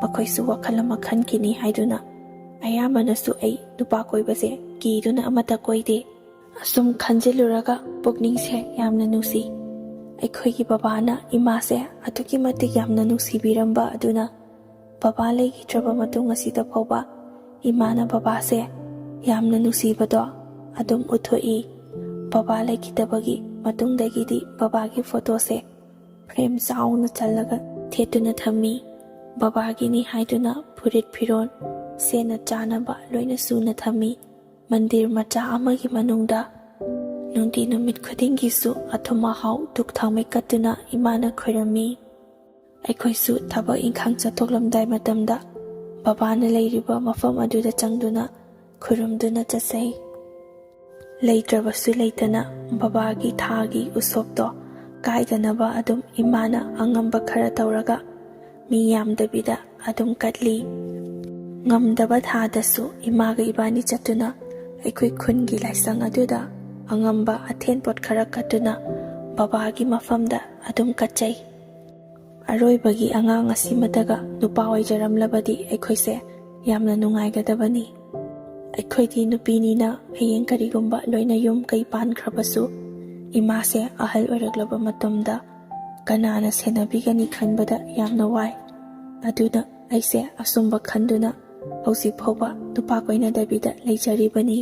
ꯃꯈꯣꯏꯁꯨ ꯋꯥꯈꯜ ꯑꯃ ꯈꯟꯈꯤꯅꯤ ꯍꯥꯏꯗꯨꯅ ꯑꯌꯥꯝꯕꯅꯁꯨ ꯑꯩ ꯅꯨꯄꯥ ꯀꯣꯏꯕꯁꯦ ꯀꯤꯗꯨꯅ ꯑꯃꯠꯇ ꯀꯣꯏꯗꯦ꯫ ꯑꯁꯨꯝ ꯈꯟꯖꯤꯜꯂꯨꯔꯒ ꯄꯨꯛꯅꯤꯡꯁꯦ ꯌꯥꯝꯅ ꯅꯨꯡꯁꯤ꯫ ꯑꯩꯈꯣꯏꯒꯤ ꯕꯕꯥꯅ ꯏꯃꯥꯁꯦ ꯑꯗꯨꯛꯀꯤ ꯃꯇꯤꯛ ꯌꯥꯝꯅ ꯅꯨꯡꯁꯤꯕꯤꯔꯝꯕ ꯑꯗꯨꯅ ꯕꯕꯥ ꯂꯩꯈꯤꯗ꯭ꯔꯕ ꯃꯇꯨꯡ ꯑꯁꯤꯗ ꯐꯥꯎꯕ ꯏꯃꯥꯅ ꯕꯕꯥꯁꯦ ꯌꯥꯝꯅ ꯅꯨꯡꯁꯤꯕꯗꯣ ꯑꯗꯨꯝ ꯎꯠꯊꯣꯛꯏ꯫ ꯕꯕꯥ ꯂꯩꯈꯤꯗꯕꯒꯤ ꯃꯇꯨꯡꯗꯒꯤꯗꯤ ꯕꯕꯥꯒꯤ ꯐꯣꯇꯣꯁꯦ ꯐ꯭ꯔꯦꯝ ꯆꯥꯎꯅ ꯆꯜꯂꯒ ꯊꯦꯠꯇꯨꯅ ꯊꯝꯃꯤ꯫ ꯕꯕꯥꯒꯤꯅꯤ ꯍꯥꯏꯗꯨꯅ ꯐꯨꯔꯤꯠ ꯐꯤꯔꯣꯜ, ꯁꯦꯠꯅ ꯆꯥꯅꯕ ꯂꯣꯏꯅ ꯁꯨꯅ ꯊꯝꯃꯤ꯫ ꯃꯟꯗꯤꯔ ꯃꯆꯥ ꯑꯃꯒꯤ ꯃꯅꯨꯡꯗ ꯅꯨꯡꯇꯤ ꯅꯨꯃꯤꯠ ꯈꯨꯗꯤꯡꯒꯤꯁꯨ ꯑꯊꯨꯝ ꯑꯍꯥꯎ ꯙꯨꯛ ꯊꯥꯎꯃꯩ ꯀꯠꯇꯨꯅ ꯏꯃꯥꯅ ꯈꯣꯏꯔꯝꯃꯤ꯫ ꯑꯩꯈꯣꯏꯁꯨ ꯊꯕꯛ ꯏꯪꯈꯥꯡ ꯆꯠꯊꯣꯛꯂꯝꯗꯥꯏ ꯃꯇꯝꯗ ꯕꯕꯥꯅ ꯂꯩꯔꯤꯕ ꯃꯐꯝ ꯑꯗꯨꯗ ꯆꯪꯗꯨꯅ ꯈꯨꯔꯨꯝꯗꯨꯅ ꯆꯠꯆꯩ꯫ ꯂꯩꯇ꯭ꯔꯕꯁꯨ ꯂꯩꯇꯅ ꯕꯕꯥꯒꯤ ꯊꯥꯒꯤ ꯎꯁꯣꯞꯇꯣ ꯀꯥꯏꯗꯅꯕ ꯑꯗꯨꯝ ꯏꯃꯥꯅ ꯑꯉꯝꯕ ꯈꯔ ꯇꯧꯔꯒ ꯃꯤ ꯌꯥꯝꯗꯕꯤꯗ ꯑꯗꯨꯝ ꯀꯠꯂꯤ꯫ ꯉꯝꯗꯕ ꯊꯥꯗꯁꯨ ꯏꯃꯥꯒ ꯏꯕꯥꯅꯤ ꯆꯠꯇꯨꯅ ꯑꯩꯈꯣꯏ ꯈꯨꯟꯒꯤ ꯂꯥꯏꯁꯪ ꯑꯗꯨꯗ ꯑꯉꯝꯕ ꯑꯊꯦꯟ ꯄꯣꯠ ꯈꯔ ꯀꯠꯇꯨꯅ ꯕꯕꯥꯒꯤ ꯃꯐꯝꯗ ꯑꯗꯨꯝ ꯀꯠꯆꯩ꯫ ꯑꯔꯣꯏꯕꯒꯤ ꯑꯉꯥꯡ ꯑꯁꯤꯃꯇꯒ ꯅꯨꯄꯥ ꯑꯣꯏꯖꯔꯝꯂꯕꯗꯤ ꯑꯩꯈꯣꯏꯁꯦ ꯌꯥꯝꯅ ꯅꯨꯡꯉꯥꯏꯒꯗꯕꯅꯤ꯫ ꯑꯩꯈꯣꯏꯗꯤ ꯅꯨꯄꯤꯅꯤꯅ ꯍꯌꯦꯡ ꯀꯔꯤꯒꯨꯝꯕ ꯂꯣꯏꯅ ꯌꯨꯝ ꯀꯩ ꯄꯥꯟꯈ꯭ꯔꯕꯁꯨ ꯏꯃꯥꯁꯦ ꯑꯍꯜ ꯑꯣꯏꯔꯛꯂꯕ ꯃꯇꯝꯗ ꯀꯅꯥꯅ ꯁꯦꯟꯅꯕꯤꯒꯅꯤ ꯈꯟꯕꯗ ꯌꯥꯝꯅ ꯋꯥꯏ꯫ ꯑꯗꯨꯅ ꯑꯩꯁꯦ ꯑꯁꯨꯝꯕ ꯈꯟꯗꯨꯅ ꯍꯧꯖꯤꯛ ꯐꯥꯎꯕ ꯅꯨꯄꯥ ꯀꯣꯏꯅꯗꯕꯤꯗ ꯂꯩꯖꯔꯤꯕꯅꯤ꯫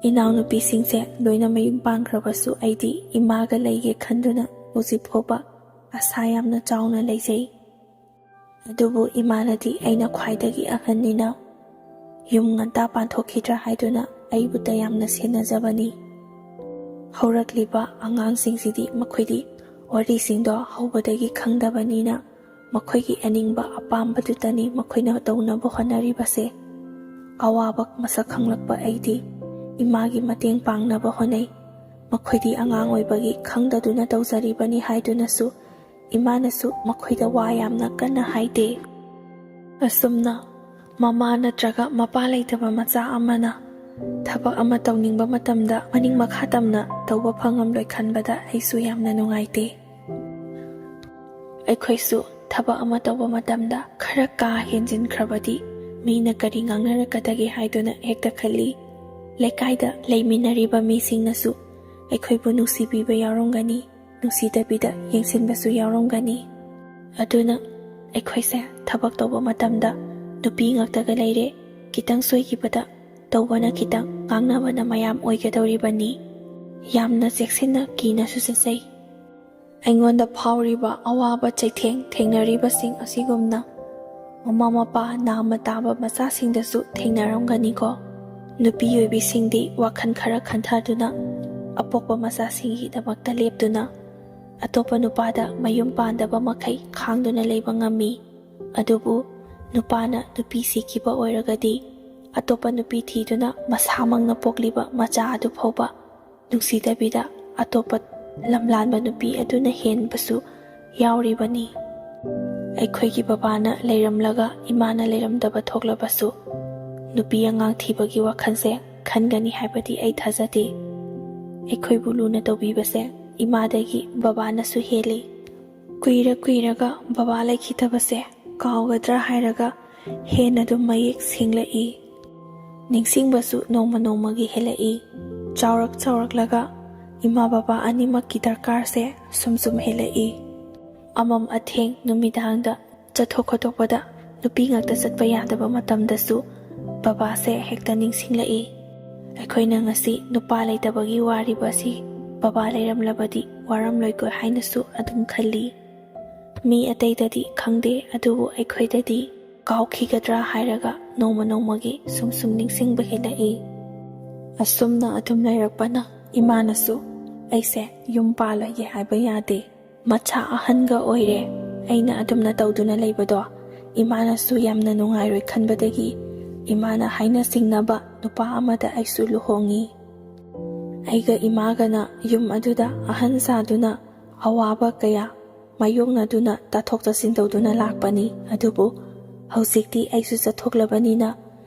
ꯏꯅꯥꯎꯅꯨꯄꯤꯁꯤꯡꯁꯦ ꯂꯣꯏꯅ ꯃꯌꯨꯝ ꯄꯥꯟꯈ꯭ꯔꯕꯁꯨ ꯑꯩꯗꯤ ꯏꯃꯥꯒ ꯂꯩꯒꯦ ꯈꯟꯗꯨꯅ ꯍꯧꯖꯤꯛ ꯐꯥꯎꯕ ꯑꯁꯥ ꯌꯥꯝꯅ ꯆꯥꯎꯅ ꯂꯩꯖꯩ꯫ ꯑꯗꯨꯕꯨ ꯏꯃꯥꯅꯗꯤ ꯑꯩꯅ ꯈ꯭ꯋꯥꯏꯗꯒꯤ ꯑꯍꯟꯅꯤꯅ ꯌꯨꯝ ꯉꯟꯇꯥ ꯄꯥꯟꯊꯣꯛꯈꯤꯗ꯭ꯔꯥ ꯍꯥꯏꯗꯨꯅ ꯑꯩꯕꯨꯇ ꯌꯥꯝꯅ ꯁꯦꯟꯅꯖꯕꯅꯤ꯫ ꯍꯧꯔꯛꯂꯤꯕ ꯑꯉꯥꯡꯁꯤꯡꯁꯤꯗꯤ ꯃꯈꯣꯏꯗꯤ ꯋꯥꯔꯤꯁꯤꯡꯗꯣ ꯍꯧꯕꯗꯒꯤ ꯈꯪꯗꯕꯅꯤꯅ ꯃꯈꯣꯏꯒꯤ ꯑꯅꯤꯡꯕ ꯑꯄꯥꯝꯕꯗꯨꯇꯅꯤ ꯃꯈꯣꯏꯅ ꯇꯧꯅꯕ ꯍꯣꯠꯅꯔꯤꯕꯁꯦ꯫ ꯑꯋꯥꯕ ꯃꯁꯛ ꯈꯪꯂꯛꯄ ꯑꯩꯗꯤ ꯏꯃꯥꯒꯤ ꯃꯇꯦꯡ ꯄꯥꯡꯅꯕ ꯍꯣꯠꯅꯩ꯫ ꯃꯈꯣꯏꯗꯤ ꯑꯉꯥꯡ ꯑꯣꯏꯕꯒꯤ ꯈꯪꯗꯗꯨꯅ ꯇꯧꯖꯔꯤꯕꯅꯤ ꯍꯥꯏꯗꯨꯅꯁꯨ ꯏꯃꯥꯅꯁꯨ ꯃꯈꯣꯏꯗ ꯋꯥ ꯌꯥꯝꯅ ꯀꯟꯅ ꯍꯥꯏꯗꯦ꯫ ꯑꯁꯨꯝꯅ ꯃꯃꯥ ꯅꯠꯇ꯭ꯔꯒ ꯃꯄꯥ ꯂꯩꯇꯕ ꯃꯆꯥ ꯑꯃꯅ ꯊꯕꯛ ꯑꯃ ꯇꯧꯅꯤꯡꯕ ꯃꯇꯝꯗ ꯃꯅꯤꯡ ꯃꯈꯥ ꯇꯝꯅ ꯇꯧꯕ ꯐꯪꯉꯝꯂꯣꯏ ꯈꯟꯕꯗ ꯑꯩꯁꯨ ꯌꯥꯝꯅ ꯅꯨꯡꯉꯥꯏꯇꯦ꯫ ꯑꯩꯈꯣꯏꯁꯨ ꯊꯕꯛ ꯑꯃ ꯇꯧꯕ ꯃꯇꯝꯗ ꯈꯔ ꯀꯥ ꯍꯦꯟꯖꯤꯟꯈ꯭ꯔꯕꯗꯤ ꯃꯤꯅ ꯀꯔꯤ ꯉꯥꯡꯅꯔꯛꯀꯗꯒꯦ ꯍꯥꯏꯗꯨꯅ ꯍꯦꯛꯇ ꯈꯜꯂꯤ꯫ ꯂꯩꯀꯥꯏꯗ ꯂꯩꯃꯤꯟꯅꯔꯤꯕ ꯃꯤꯁꯤꯡꯅꯁꯨ ꯑꯩꯈꯣꯏꯕꯨ ꯅꯨꯡꯁꯤꯕꯤꯕ ꯌꯥꯎꯔꯝꯒꯅꯤ, ꯅꯨꯡꯁꯤꯗꯕꯤꯗ ꯌꯦꯡꯁꯤꯟꯕꯁꯨ ꯌꯥꯎꯔꯝꯒꯅꯤ꯫ ꯑꯗꯨꯅ ꯑꯩꯈꯣꯏꯁꯦ ꯊꯕꯛ ꯇꯧꯕ ꯃꯇꯝꯗ ꯅꯨꯄꯤ ꯉꯥꯛꯇꯒ ꯂꯩꯔꯦ, ꯈꯤꯇꯪ ꯁꯣꯏꯈꯤꯕꯗ ꯇꯧꯕꯅ ꯈꯤꯇꯪ, ꯉꯥꯡꯅꯕꯅ ꯃꯌꯥꯝ ꯑꯣꯏꯒꯗꯧꯔꯤꯕꯅꯤ꯫ ꯌꯥꯝꯅ ꯆꯦꯛꯁꯤꯟꯅ ꯀꯤꯅꯁꯨ ꯆꯠꯆꯩ꯫ ꯑꯩꯉꯣꯟꯗ ꯐꯥꯎꯔꯤꯕ ꯑꯋꯥꯕ ꯆꯩꯊꯦꯡ ꯊꯦꯡꯅꯔꯤꯕꯁꯤꯡ ꯑꯁꯤꯒꯨꯝꯅ ꯃꯃꯥ ꯃꯄꯥ ꯅꯥꯃ ꯇꯥꯕ ꯃꯆꯥꯁꯤꯡꯗꯁꯨ ꯊꯦꯡꯅꯔꯝꯒꯅꯤꯀꯣ꯫ ꯅꯨꯄꯤ ꯑꯣꯏꯕꯤꯁꯤꯡꯗꯤ ꯋꯥꯈꯜ ꯈꯔ ꯈꯟꯊꯗꯨꯅ ꯑꯄꯣꯛꯄ ꯃꯆꯥꯁꯤꯡꯒꯤꯗꯃꯛꯇ ꯂꯦꯞꯇꯨꯅ ꯑꯇꯣꯞꯄ ꯅꯨꯄꯥꯗ ꯃꯌꯨꯝ ꯄꯥꯟꯗꯕ ꯃꯈꯩ ꯈꯥꯡꯗꯨꯅ ꯂꯩꯕ ꯉꯝꯃꯤ꯫ ꯑꯗꯨꯕꯨ ꯅꯨꯄꯥꯅ ꯅꯨꯄꯤ ꯁꯤꯈꯤꯕ ꯑꯣꯏꯔꯒꯗꯤ ꯑꯇꯣꯞꯄ ꯅꯨꯄꯤ ꯊꯤꯗꯨꯅ ꯃꯁꯥꯃꯛꯅ ꯄꯣꯛꯂꯤꯕ ꯃꯆꯥ ꯑꯗꯨ ꯐꯥꯎꯕ ꯅꯨꯡꯁꯤꯗꯕꯤꯗ ꯑꯇꯣꯞꯄ ꯂꯝꯂꯥꯟꯕ ꯅꯨꯄꯤ ꯑꯗꯨꯅ ꯍꯦꯟꯕꯁꯨ ꯌꯥꯎꯔꯤꯕꯅꯤ꯫ ꯑꯩꯈꯣꯏꯒꯤ ꯕꯕꯥꯅ ꯂꯩꯔꯝꯂꯒ ꯏꯃꯥꯅ ꯂꯩꯔꯝꯗꯕ ꯊꯣꯛꯂꯕꯁꯨ ꯅꯨꯄꯤ ꯑꯉꯥꯡ ꯊꯤꯕꯒꯤ ꯋꯥꯈꯜꯁꯦ ꯈꯟꯒꯅꯤ ꯍꯥꯏꯕꯗꯤ ꯑꯩ ꯊꯥꯖꯗꯦ꯫ ꯑꯩꯈꯣꯏꯕꯨ ꯂꯨꯅ ꯇꯧꯕꯤꯕꯁꯦ ꯏꯃꯥꯗꯒꯤ ꯕꯕꯥꯅꯁꯨ ꯍꯦꯜꯂꯤ꯫ ꯀꯨꯏꯔ ꯀꯨꯏꯔꯒ ꯕꯕꯥ ꯂꯩꯈꯤꯗꯕꯁꯦ ꯀꯥꯎꯒꯗ꯭ꯔꯥ ꯍꯥꯏꯔꯒ ꯍꯦꯟꯅ ꯑꯗꯨꯝ ꯃꯌꯦꯛ ꯁꯦꯡꯂꯛꯏ꯫ ꯅꯤꯡꯁꯤꯡꯕꯁꯨ ꯅꯣꯡꯃ ꯅꯣꯡꯃꯒꯤ ꯍꯦꯜꯂꯛꯏ꯫ ꯆꯥꯎꯔꯛ ꯆꯥꯎꯔꯛꯂꯒ ꯏꯃꯥ ꯕꯕꯥ ꯑꯅꯤꯃꯛꯀꯤ ꯗꯔꯀꯥꯔꯁꯦ ꯁꯨꯝ ꯁꯨꯝ ꯍꯦꯜꯂꯛꯏ꯫ ꯑꯃꯝ ꯑꯊꯦꯡ ꯅꯨꯃꯤꯗꯥꯡꯗ ꯆꯠꯊꯣꯛ ꯈꯣꯠꯇꯣꯛꯄꯗ ꯅꯨꯄꯤ ꯉꯥꯛꯇ ꯆꯠꯄ ꯌꯥꯗꯕ ꯃꯇꯝꯗꯁꯨ ꯕꯕꯥꯁꯦ ꯍꯦꯛꯇ ꯅꯤꯡꯁꯤꯡꯂꯛꯏ꯫ ꯑꯩꯈꯣꯏꯅ ꯉꯁꯤ ꯅꯨꯄꯥ ꯂꯩꯇꯕꯒꯤ ꯋꯥꯔꯤꯕ ꯑꯁꯤ ꯕꯕꯥ ꯂꯩꯔꯝꯂꯕꯗꯤ ꯋꯥꯔꯝꯂꯣꯏꯀꯣ ꯍꯥꯏꯅꯁꯨ ꯑꯗꯨꯝ ꯈꯜꯂꯤ꯫ ꯃꯤ ꯑꯇꯩꯗꯗꯤ ꯈꯪꯗꯦ, ꯑꯗꯨꯕꯨ ꯑꯩꯈꯣꯏꯗꯗꯤ ꯀꯥꯎꯈꯤꯒꯗ꯭ꯔꯥ ꯍꯥꯏꯔꯒ ꯅꯣꯡꯃ ꯅꯣꯡꯃꯒꯤ ꯁꯨꯝ ꯁꯨꯝ ꯅꯤꯡꯁꯤꯡꯕ ꯍꯦꯜꯂꯛꯏ꯫ ꯑꯁꯨꯝꯅ ꯑꯗꯨꯝ ꯂꯩꯔꯛꯄꯅ ꯏꯃꯥꯅꯁꯨ ꯑꯩꯁꯦ ꯌꯨꯝ ꯄꯥꯜꯂꯣꯏꯒꯦ ꯍꯥꯏꯕ ꯌꯥꯗꯦ꯫ ꯃꯆꯥ ꯑꯍꯟꯒ ꯑꯣꯏꯔꯦ꯫ ꯑꯩꯅ ꯑꯗꯨꯝꯅ ꯇꯧꯗꯨꯅ ꯂꯩꯕꯗꯣ ꯏꯃꯥꯅꯁꯨ ꯌꯥꯝꯅ ꯅꯨꯡꯉꯥꯏꯔꯣꯏ ꯈꯟꯕꯗꯒꯤ ꯏꯃꯥꯅ ꯍꯥꯏꯅ ꯁꯤꯡꯅꯕ ꯅꯨꯄꯥ ꯑꯃꯗ ꯑꯩꯁꯨ ꯂꯨꯍꯣꯡꯉꯤ꯫ ꯑꯩꯒ ꯏꯃꯥꯒꯅ ꯌꯨꯝ ꯑꯗꯨꯗ ꯑꯍꯟ ꯁꯥꯗꯨꯅ ꯑꯋꯥꯕ ꯀꯌꯥ ꯃꯥꯌꯣꯛꯅꯗꯨꯅ ꯇꯥꯊꯣꯛ ꯇꯥꯁꯤꯟ ꯇꯧꯗꯨꯅ ꯂꯥꯛꯄꯅꯤ꯫ ꯑꯗꯨꯕꯨ ꯍꯧꯖꯤꯛꯇꯤ ꯑꯩꯁꯨ ꯆꯠꯊꯣꯛꯂꯕꯅꯤꯅ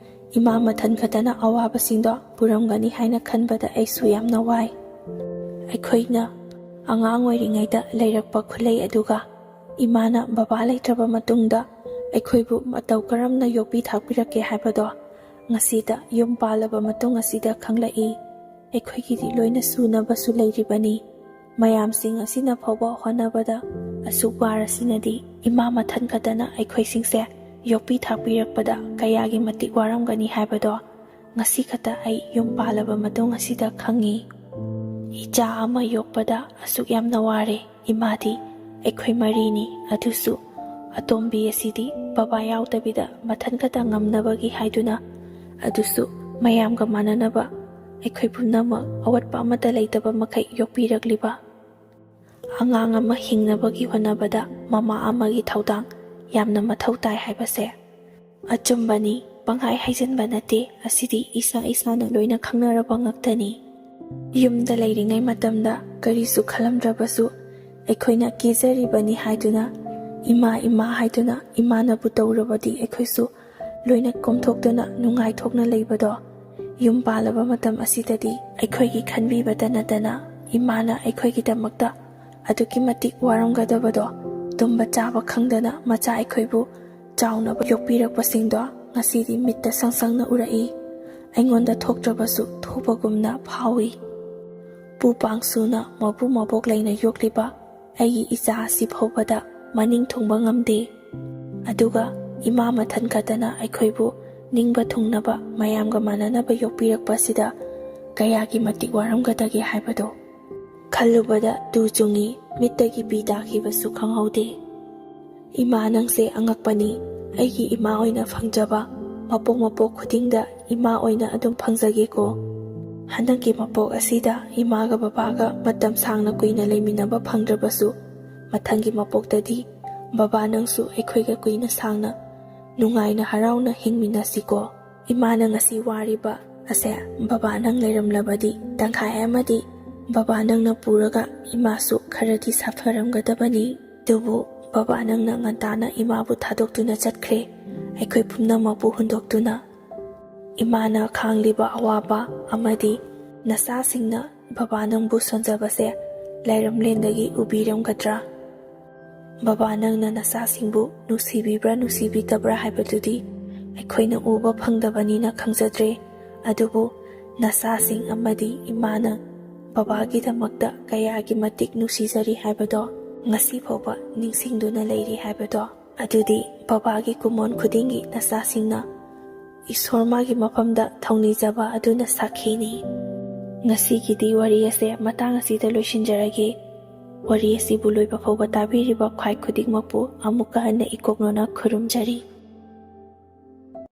ꯏꯃꯥ ꯃꯊꯟ ꯈꯛꯇꯅ ꯑꯋꯥꯕꯁꯤꯡꯗꯣ ꯄꯨꯔꯝꯒꯅꯤ ꯍꯥꯏꯅ ꯈꯟꯕꯗ ꯑꯩꯁꯨ ꯌꯥꯝꯅ ꯋꯥꯏ꯫ ꯑꯩꯈꯣꯏꯅ ꯑꯉꯥꯡ ꯑꯣꯏꯔꯤꯉꯩꯗ ꯂꯩꯔꯛꯄ ꯈꯨꯂꯩ ꯑꯗꯨꯒ ꯏꯃꯥꯅ ꯕꯕꯥ ꯂꯩꯇ꯭ꯔꯕ ꯃꯇꯨꯡꯗ ꯑꯩꯈꯣꯏꯕꯨ ꯃꯇꯧ ꯀꯔꯝꯅ ꯌꯣꯛꯄꯤ ꯊꯥꯛꯄꯤꯔꯛꯀꯦ ꯍꯥꯏꯕꯗꯣ ꯉꯁꯤꯗ ꯌꯨꯝ ꯄꯥꯜꯂꯕ ꯃꯇꯨꯡ ꯑꯁꯤꯗ ꯈꯪꯂꯛꯏ꯫ ꯑꯩꯈꯣꯏꯒꯤꯗꯤ ꯂꯣꯏꯅ ꯁꯨꯅꯕꯁꯨ ꯂꯩꯔꯤꯕꯅꯤ꯫ ꯃꯌꯥꯝꯁꯤꯡ ꯑꯁꯤꯅ ꯐꯥꯎꯕ ꯍꯣꯠꯅꯕꯗ ꯑꯁꯨꯛ ꯋꯥꯔꯁꯤꯅꯗꯤ ꯏꯃꯥ ꯃꯊꯟ ꯈꯛꯇꯅ ꯑꯩꯈꯣꯏꯁꯤꯡꯁꯦ ꯌꯣꯛꯄꯤ ꯊꯥꯛꯄꯤꯔꯛꯄꯗ ꯀꯌꯥꯒꯤ ꯃꯇꯤꯛ ꯋꯥꯔꯝꯒꯅꯤ ꯍꯥꯏꯕꯗꯣ ꯉꯁꯤ ꯈꯛꯇ ꯑꯩ ꯌꯨꯝ ꯄꯥꯜꯂꯕ ꯃꯇꯨꯡ ꯑꯁꯤꯗ ꯈꯪꯉꯤ꯫ ꯏꯆꯥ ꯑꯃ ꯌꯣꯛꯄꯗ ꯑꯁꯨꯛ ꯌꯥꯝꯅ ꯋꯥꯔꯦ꯫ ꯏꯃꯥꯗꯤ ꯑꯩꯈꯣꯏ ꯃꯔꯤꯅꯤ, ꯑꯗꯨꯁꯨ ꯑꯇꯣꯝꯕꯤ ꯑꯁꯤꯗꯤ ꯕꯕꯥ ꯌꯥꯎꯗꯕꯤꯗ ꯃꯊꯟ ꯈꯛꯇ ꯉꯝꯅꯕꯒꯤ ꯍꯥꯏꯗꯨꯅ, ꯑꯗꯨꯁꯨ ꯃꯌꯥꯝꯒ ꯃꯥꯟꯅꯅꯕ ꯑꯩꯈꯣꯏ ꯄꯨꯝꯅꯃꯛ ꯑꯋꯥꯠꯄ ꯑꯃꯠꯇ ꯂꯩꯇꯕ ꯃꯈꯩ ꯌꯣꯛꯄꯤꯔꯛꯂꯤꯕ꯫ ꯑꯉꯥꯡ ꯑꯃ ꯍꯤꯡꯅꯕꯒꯤ ꯍꯣꯠꯅꯕꯗ ꯃꯃꯥ ꯑꯃꯒꯤ ꯊꯧꯗꯥꯡ ꯌꯥꯝꯅ ꯃꯊꯧ ꯇꯥꯏ ꯍꯥꯏꯕꯁꯦ ꯑꯆꯨꯝꯕꯅꯤ, ꯄꯪꯍꯥꯏ ꯍꯥꯏꯖꯤꯟꯕ ꯅꯠꯇꯦ꯫ ꯑꯁꯤꯗꯤ ꯏꯁꯥ ꯏꯁꯥꯅ ꯂꯣꯏꯅ ꯈꯪꯅꯔꯕ ꯉꯥꯛꯇꯅꯤ꯫ ꯌꯨꯝꯗ ꯂꯩꯔꯤꯉꯩ ꯃꯇꯝꯗ ꯀꯔꯤꯁꯨ ꯈꯜꯂꯝꯗ꯭ꯔꯕꯁꯨ ꯑꯩꯈꯣꯏꯅ ꯀꯦꯖꯔꯤꯕꯅꯤ ꯍꯥꯏꯗꯨꯅ, ꯏꯃꯥ ꯏꯃꯥ ꯍꯥꯏꯗꯨꯅ ꯏꯃꯥꯅꯕꯨ ꯇꯧꯔꯕꯗꯤ ꯑꯩꯈꯣꯏꯁꯨ ꯂꯣꯏꯅ ꯀꯣꯝꯊꯣꯛꯇꯨꯅ ꯅꯨꯡꯉꯥꯏꯊꯣꯛꯅ ꯂꯩꯕꯗꯣ ꯌꯨꯝ ꯄꯥꯜꯂꯕ ꯃꯇꯝ ꯑꯁꯤꯗꯗꯤ ꯑꯩꯈꯣꯏꯒꯤ ꯈꯟꯕꯤꯕꯇ ꯅꯠꯇꯅ ꯏꯃꯥꯅ ꯑꯩꯈꯣꯏꯒꯤꯗꯃꯛꯇ ꯑꯗꯨꯛꯀꯤ ꯃꯇꯤꯛ ꯋꯥꯔꯝꯒꯗꯕꯗꯣ, ꯇꯨꯝꯕ ꯆꯥꯕ ꯈꯪꯗꯅ ꯃꯆꯥ ꯑꯩꯈꯣꯏꯕꯨ ꯆꯥꯎꯅꯕ ꯌꯣꯛꯄꯤꯔꯛꯄꯁꯤꯡꯗꯣ ꯉꯁꯤꯗꯤ ꯃꯤꯠꯇ ꯁꯪ ꯁꯪꯅ ꯎꯔꯛꯏ꯫ ꯑꯩꯉꯣꯟꯗ ꯊꯣꯛꯇ꯭ꯔꯕꯁꯨ ꯊꯣꯛꯄꯒꯨꯝꯅ ꯐꯥꯎꯏ꯫ ꯄꯨ ꯄꯥꯡ ꯁꯨꯅ ꯃꯄꯨ ꯃꯕꯣꯛ ꯂꯩꯅ ꯌꯣꯛꯂꯤꯕ ꯑꯩꯒꯤ ꯏꯆꯥ ꯑꯁꯤ ꯐꯥꯎꯕꯗ ꯃꯅꯤꯡ ꯊꯨꯡꯕ ꯉꯝꯗꯦ꯫ ꯑꯗꯨꯒ ꯏꯃꯥ ꯃꯊꯟ ꯈꯛꯇꯅ ꯑꯩꯈꯣꯏꯕꯨ ꯅꯤꯡꯕ ꯊꯨꯡꯅꯕ, ꯃꯌꯥꯝꯒ ꯃꯥꯟꯅꯅꯕ ꯌꯣꯛꯄꯤꯔꯛꯄ ꯑꯁꯤꯗ ꯀꯌꯥꯒꯤ ꯃꯇꯤꯛ ꯋꯥꯔꯝꯒꯗꯒꯦ ꯍꯥꯏꯕꯗꯣ ꯈꯜꯂꯨꯕꯗ ꯇꯨ ꯆꯨꯡꯏ, ꯃꯤꯠꯇꯒꯤ ꯄꯤ ꯇꯥꯈꯤꯕꯁꯨ ꯈꯪꯍꯧꯗꯦ꯫ ꯏꯃꯥ, ꯅꯪꯁꯦ ꯑꯉꯛꯄꯅꯤ꯫ ꯑꯩꯒꯤ ꯏꯃꯥ ꯑꯣꯏꯅ ꯐꯪꯖꯕ ꯃꯄꯣꯛ ꯃꯄꯣꯛ ꯈꯨꯗꯤꯡꯗ ꯏꯃꯥ ꯑꯣꯏꯅ ꯑꯗꯨꯝ ꯐꯪꯖꯒꯦꯀꯣ꯫ ꯍꯟꯗꯛꯀꯤ ꯃꯄꯣꯛ ꯑꯁꯤꯗ ꯏꯃꯥꯒ ꯕꯕꯥꯒ ꯃꯇꯝ ꯁꯥꯡꯅ ꯀꯨꯏꯅ ꯂꯩꯃꯤꯟꯅꯕ ꯐꯪꯗ꯭ꯔꯕꯁꯨ, ꯃꯊꯪꯒꯤ ꯃꯄꯣꯛꯇꯗꯤ ꯕꯕꯥ, ꯅꯪꯁꯨ ꯑꯩꯈꯣꯏꯒ ꯀꯨꯏꯅ ꯁꯥꯡꯅ ꯅꯨꯡꯉꯥꯏꯅ ꯍꯔꯥꯎꯅ ꯍꯤꯡꯃꯤꯟꯅꯁꯤꯀꯣ꯫ ꯏꯃꯥꯅ ꯉꯁꯤ ꯋꯥꯔꯤꯕ ꯑꯁꯦ, ꯕꯕꯥ ꯅꯪ ꯂꯩꯔꯝꯂꯕꯗꯤ ꯇꯪꯈꯥꯏ ꯑꯃꯗꯤ ꯕꯕꯥ ꯅꯪꯅ ꯄꯨꯔꯒ ꯏꯃꯥꯁꯨ ꯈꯔꯗꯤ ꯁꯥꯐꯔꯝꯒꯗꯕꯅꯤ꯫ ꯑꯗꯨꯕꯨ ꯕꯕꯥ ꯅꯪꯅ ꯉꯟꯇꯥꯅ ꯏꯃꯥꯕꯨ ꯊꯥꯗꯣꯛꯇꯨꯅ ꯆꯠꯈ꯭ꯔꯦ, ꯑꯩꯈꯣꯏ ꯄꯨꯝꯅꯃꯛꯄꯨ ꯍꯨꯟꯗꯣꯛꯇꯨꯅ꯫ ꯏꯃꯥꯅ ꯈꯥꯡꯂꯤꯕ ꯑꯋꯥꯕ ꯑꯃꯗꯤ ꯅꯆꯥꯁꯤꯡꯅ ꯕꯕꯥ ꯅꯪꯕꯨ ꯁꯣꯟꯖꯕꯁꯦ ꯂꯩꯔꯝꯂꯦꯟꯗꯒꯤ ꯎꯕꯤꯔꯝꯒꯗ꯭ꯔꯥ? ꯕꯕꯥ ꯅꯪꯅ ꯅꯆꯥꯁꯤꯡꯕꯨ ꯅꯨꯡꯁꯤꯕꯤꯕ꯭ꯔꯥ ꯅꯨꯡꯁꯤꯕꯤꯗꯕ꯭ꯔꯥ ꯍꯥꯏꯕꯗꯨꯗꯤ ꯑꯩꯈꯣꯏꯅ ꯎꯕ ꯐꯪꯗꯕꯅꯤꯅ ꯈꯪꯖꯗ꯭ꯔꯦ꯫ ꯑꯗꯨꯕꯨ ꯅꯆꯥꯁꯤꯡ ꯑꯃꯗꯤ ꯏꯃꯥꯅ ꯕꯕꯥꯒꯤꯗꯃꯛꯇ ꯀꯌꯥꯒꯤ ꯃꯇꯤꯛ ꯅꯨꯡꯁꯤꯖꯔꯤ ꯍꯥꯏꯕꯗꯣ ꯉꯁꯤ ꯐꯥꯎꯕ ꯅꯤꯡꯁꯤꯡꯗꯨꯅ ꯂꯩꯔꯤ ꯍꯥꯏꯕꯗꯣ ꯑꯗꯨꯗꯤ ꯕꯕꯥꯒꯤ ꯀꯨꯝꯑꯣꯟ ꯈꯨꯗꯤꯡꯒꯤ ꯅꯆꯥꯁꯤꯡꯅ ꯏꯁꯣꯔ ꯃꯥꯒꯤ ꯃꯐꯝꯗ ꯊꯧꯅꯤꯖꯕ ꯑꯗꯨꯅ ꯁꯥꯈꯤꯅꯤ꯫ ꯉꯁꯤꯒꯤꯗꯤ ꯋꯥꯔꯤ ꯑꯁꯦ ꯃꯇꯥꯡ ꯑꯁꯤꯗ ꯂꯣꯏꯁꯤꯟꯖꯔꯒꯦ꯫ ꯋꯥꯔꯤ ꯑꯁꯤꯕꯨ ꯂꯣꯏꯕ ꯐꯥꯎꯕ ꯇꯥꯕꯤꯔꯤꯕ ꯈ꯭ꯋꯥꯏ ꯈꯨꯗꯤꯡꯃꯛꯄꯨ ꯑꯃꯨꯛꯀ ꯍꯟꯅ ꯏꯀꯣꯛꯅꯅ ꯈꯨꯔꯨꯝꯖꯔꯤ꯫